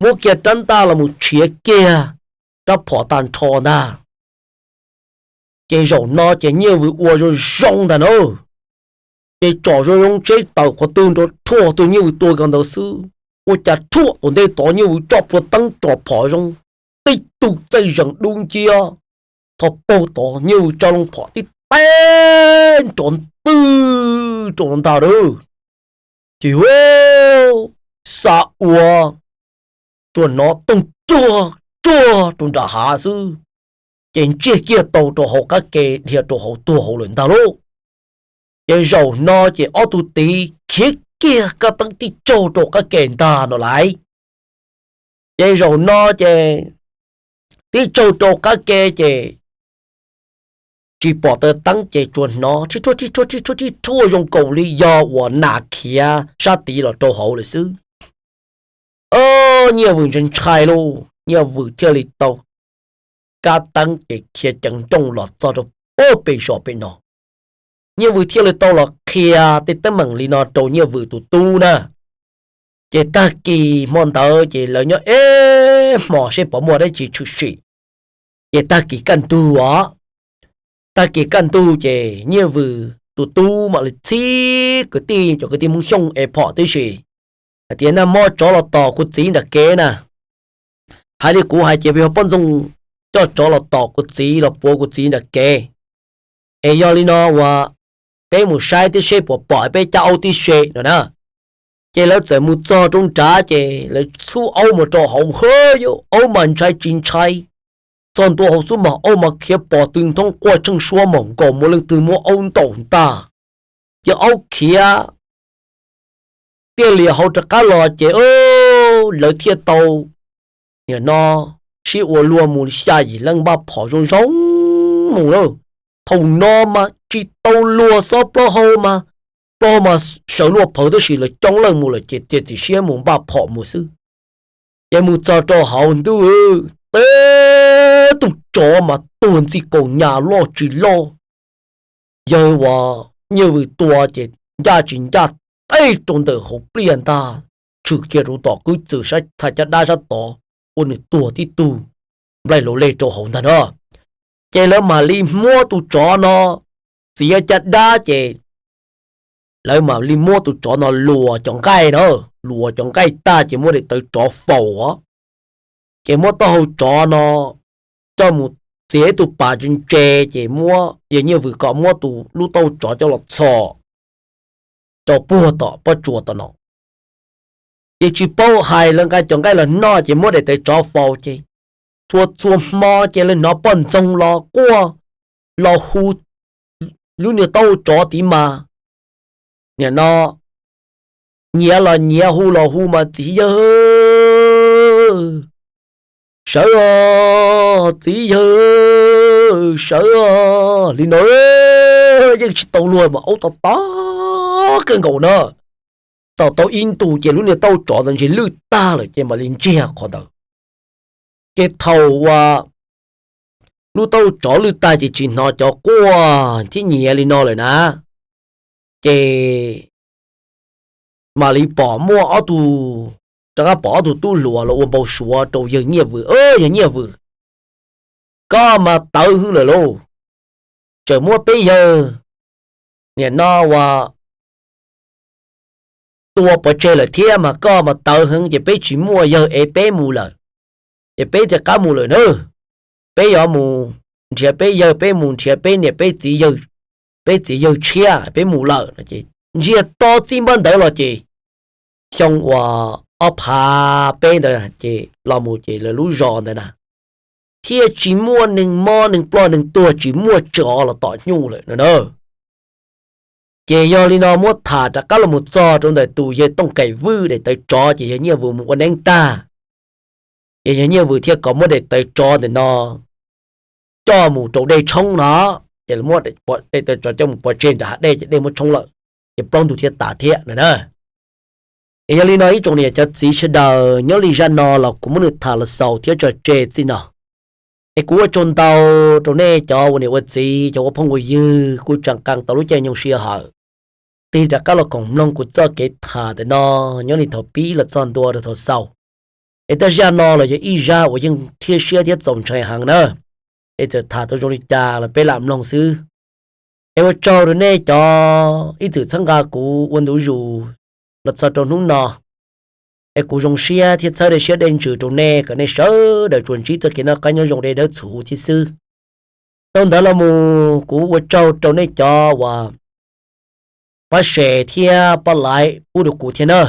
muab kiag rab ntaj los mus tshiav kiag rab phom tag nrho ntag. Ces zaum no ces Nyiaj Vwm ua zoo zoo ntag na, ces tsom zoo zoo tsheb tawm qhov twg nrov rhuaj twg Nyiaj Vwm tua kiag ntawd xwb. Ua cas rhuaj tom ntej tod Nyiaj Vwm tso plhuav teeb tsom phom zoo, tib tug txaij zees dub nciab txhov paug tod Nyiaj Vwm tsa loo phom tib teg nrov ntwg rau ntag lauj. Ces hu, xa ua, tsuas hnov toog tsuag tsuag rau nram hav xwb, ces ntsiag kiag tau rau hauv qab ke dhia rau hauv tuag hauv lawm ntag lauj. Ces zaum no ces ob tug tid khiav kiag kab teeb tib tsaug rau qab ke ntag no lauj. Ces zaum no ces tib tsaug rau qab ke ces tsis pom taws teeb ces tsuas hnov rhib rhuaj rhib rhuaj rhib rhuaj rhib rhuaj zoo nkaus li yog uas nas khiav sab tid los rau hauv lawm xwb. Nyiaj Vwm ntshai ntshai lauj, Nyiaj Vwm thiaj li tau kab teeb ces khiav ceev nrooj los txog rau pem zos pem no. Nyiaj Vwm thiaj li tau los qhia tej teeb meem li no rau Nyiaj Vwm tus tub na. Ces tag kis hmo ntawd ces lawv nyob ib hmos seb puas muaj dab tsi tshwm sim. Ces tag kis kaj ntug os, tag kis kaj ntug ces Nyiaj Vwm tus tub mam li txhib kwv tij, cov kwv tij Hmoob Xyooj es phom tib si hais tias, nag hmo tsov los tom kuv txiv nram kev na, hais li kuv hais ces yog poj ntxoog coj tsov los tom kuv txiv los puav kuv txiv nram kev. Es yog li no uas peb mus saib tib seb puas pom peb cab aub tib se no na. Ces lawv txawm mus txog rau nrad ces lawv txhub aub mus rau hauv, hwb, yog aub mas ntshai tsis ntshai. Txog ntua hauv xub mas aub mas khiav pos tw nthoob quaj tsheej suab mos nkaus muaj leej twg muab aub ntaus ntag. Ces aub khiav tiaj lias hauv rov qab los ces lawv thiaj tau nim no sib ua luag mus li xya yim leej npaj phom zoo zoo mus lawm. Thaum no mas tsis tau luag xob plaub hau mas, plaub hau mas sawv luaj phawv tab sis lawv coob leej mus lawm ces txiav txim siab mus npaj phom mus xwb. Ces mus txog rau hauv ntuj, teb tug tsov mas tuag ntxi kaus nyas loj tsis loj, yawg uas Nyiaj Vwm tua ces ncaj tsis ncaj, tej rau ntawm hauv pliaj ntag, tshwm kiag rau tom kwb txwm sab txhais caj dab sab tod, ua nws tuag tib tug nplaig laus lej rau hauv ntag na. Ces lawv mam li muab tus tsov no txiav caj dab ces lawv mam li muab tus tsov no luas cov nqaij na, luas cov nqaij tag ces muab daim tawv tsov faus os. Ces muab taub hau tsov no coj mus txiav ib tug pas ntse ntse, ces muab yawg Nyiaj Vwm kom muab tus lub taub hau tsov coj los txhos rau puag tom pob tsuas tom no. Ces tsis paub hais lawv nqa cov nqaij los noj ces muab daim tawv tsov faus ces txhua txhua hmo ces lawv hnov poj ntxoog los quaj los hu lub niag taub hau tsov tid mas, nim no nyiav los nyiav, hu los hu mas, txiv yawg, sawv os, txiv yawg, sawv os, li no. Yeej tsis tau luag mas aub to taub kawg nkaus na. Tau tau ib ntus ces lub niag taub hau tsov ntawd ntshe lwj tag lawm ces mam li ntsiag qhov ntawd. Ces thaum uas lub taub hau tsov lwj tag ces tsis hnov cov quaj thiab nyiav li no lawm na. Ces mam li pom muaj ob tug, rov qab pom ob tug tub hluas los ua npau suav rau yawg Nyiaj Vwm, yawg Nyiaj Vwm, koj mas tawv heev lawm lauj. Tseem muab peb yawg nim no uas tua pov tseg lawm thiab mas koj mas tawv heev ces peb tsis muaj yawg es peb mus lawm, ces peb rov qab mus lawm na. Peb yuav mus nrhiav peb yawg, peb mus nrhiav peb niam peb txiv yawg, peb txiv yawg tshiab, peb mus lawm no ces ntsiag to txij npab ntawd los ces xyoo uas ob phav peb ntawd ces los mus ces lawv lub zos ntawd na thiaj tsis muaj neeg mob neeg ploj neeg tuag, tsis muaj tsov los tom nyuj lawm no na. Ces yog li no muab tham rov qab los mus txog rau ntawm tus yawg Tooj Kaim Vwj daim tawv tsov ces yawg Nyiaj Vwm mus ua neeb tag, ces yawg Nyiaj Vwm thiaj kom muab daim tawv tsov ntawm no coj mus rau dej tshoob no. Ces muab daim tawv tsov coj mus pov tseg nram hav dej ces dej muab tshoob lawm. ces plaub ntug thiaj tas thiab no na. Es yog li no ib tsoom niam cov txiv sawv daws, nyob li zaj no los kuv muab nws tham los xaus thiab tso tseg txij no. Es kuv ua tsaug ntau rau nej cov ua niam ua txiv, cov ua phooj ua ywg kuj tseem qee tau lub caij nyoog sij hawm tig rov qab los koom mloog kuv txoj kev tham ntawm no, nyob li thaum pib los txog ntua rau thaum xaus. Es tej zaj no los yog ib zaj uas yeej thiab siab thiab txaus ntshai heev na. Es txawm tham tau zoo li cas los peb lam mloog xwb. Es ua tsaug rau nej cov ib txwm txhawb nqa kuv ua ntu zus los txog rau hnub no. Es kuv zoo siab thiab txhawb dej siab dej ntsws rau nej kom nej sawv daws tsuas ntsib txoj kev noj qab nyob zoo dej dawb txhuv thiab xwb. Dhau ntawd los mus kuv ua tsaug rau nej cov uas pab share thiab pab like pub rau kuv thiab na.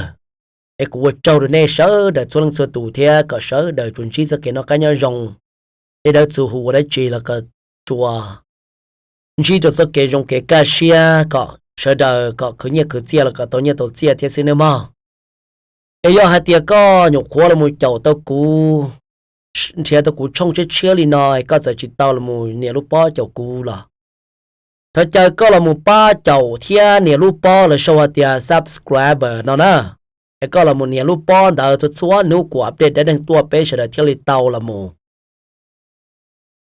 Es kuv ua tsaug rau nej sawv daws txhua leej txhua tus thiab kom sawv daws tsuas ntsib txoj kev noj qab nyob zoo, dej dawb txhuv huv ua dab tsi los kom tsuas ntsib rau txoj kev zoo kev kaj siab, kom sawv daws kom khwv nyiaj khwv txiaj los kom tau nyiaj tau txiaj thiab xwb nawb mog. Es yog hais tias koj nyuam qhuav los mus caum tau kuv, nrhiav tau kuv tshooj tshiab tshiab li no, koj txawm tsis tau los mus nias lub pob caum kuv los thov caw koj los mus pab caum thiab nias lub pob lawv sau hais tias subscriber no na. Es koj los mus nias lub pob ntawd txhua txhua hnub kuv update dab neeg tuaj peb sawv daws thiaj li tau los mus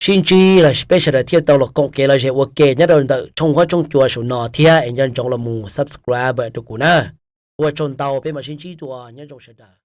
sib ntsib los peb sawv daws thiaj tau los koom kev los zem ua ke nyob rau ntawm tshooj huab tshooj cua saum no thiab. Es nco ntsoov los mus subscribe rau kuv na. Ua tsaug ntau, peb mam sib ntsib dua, nyob zoo sawv daws.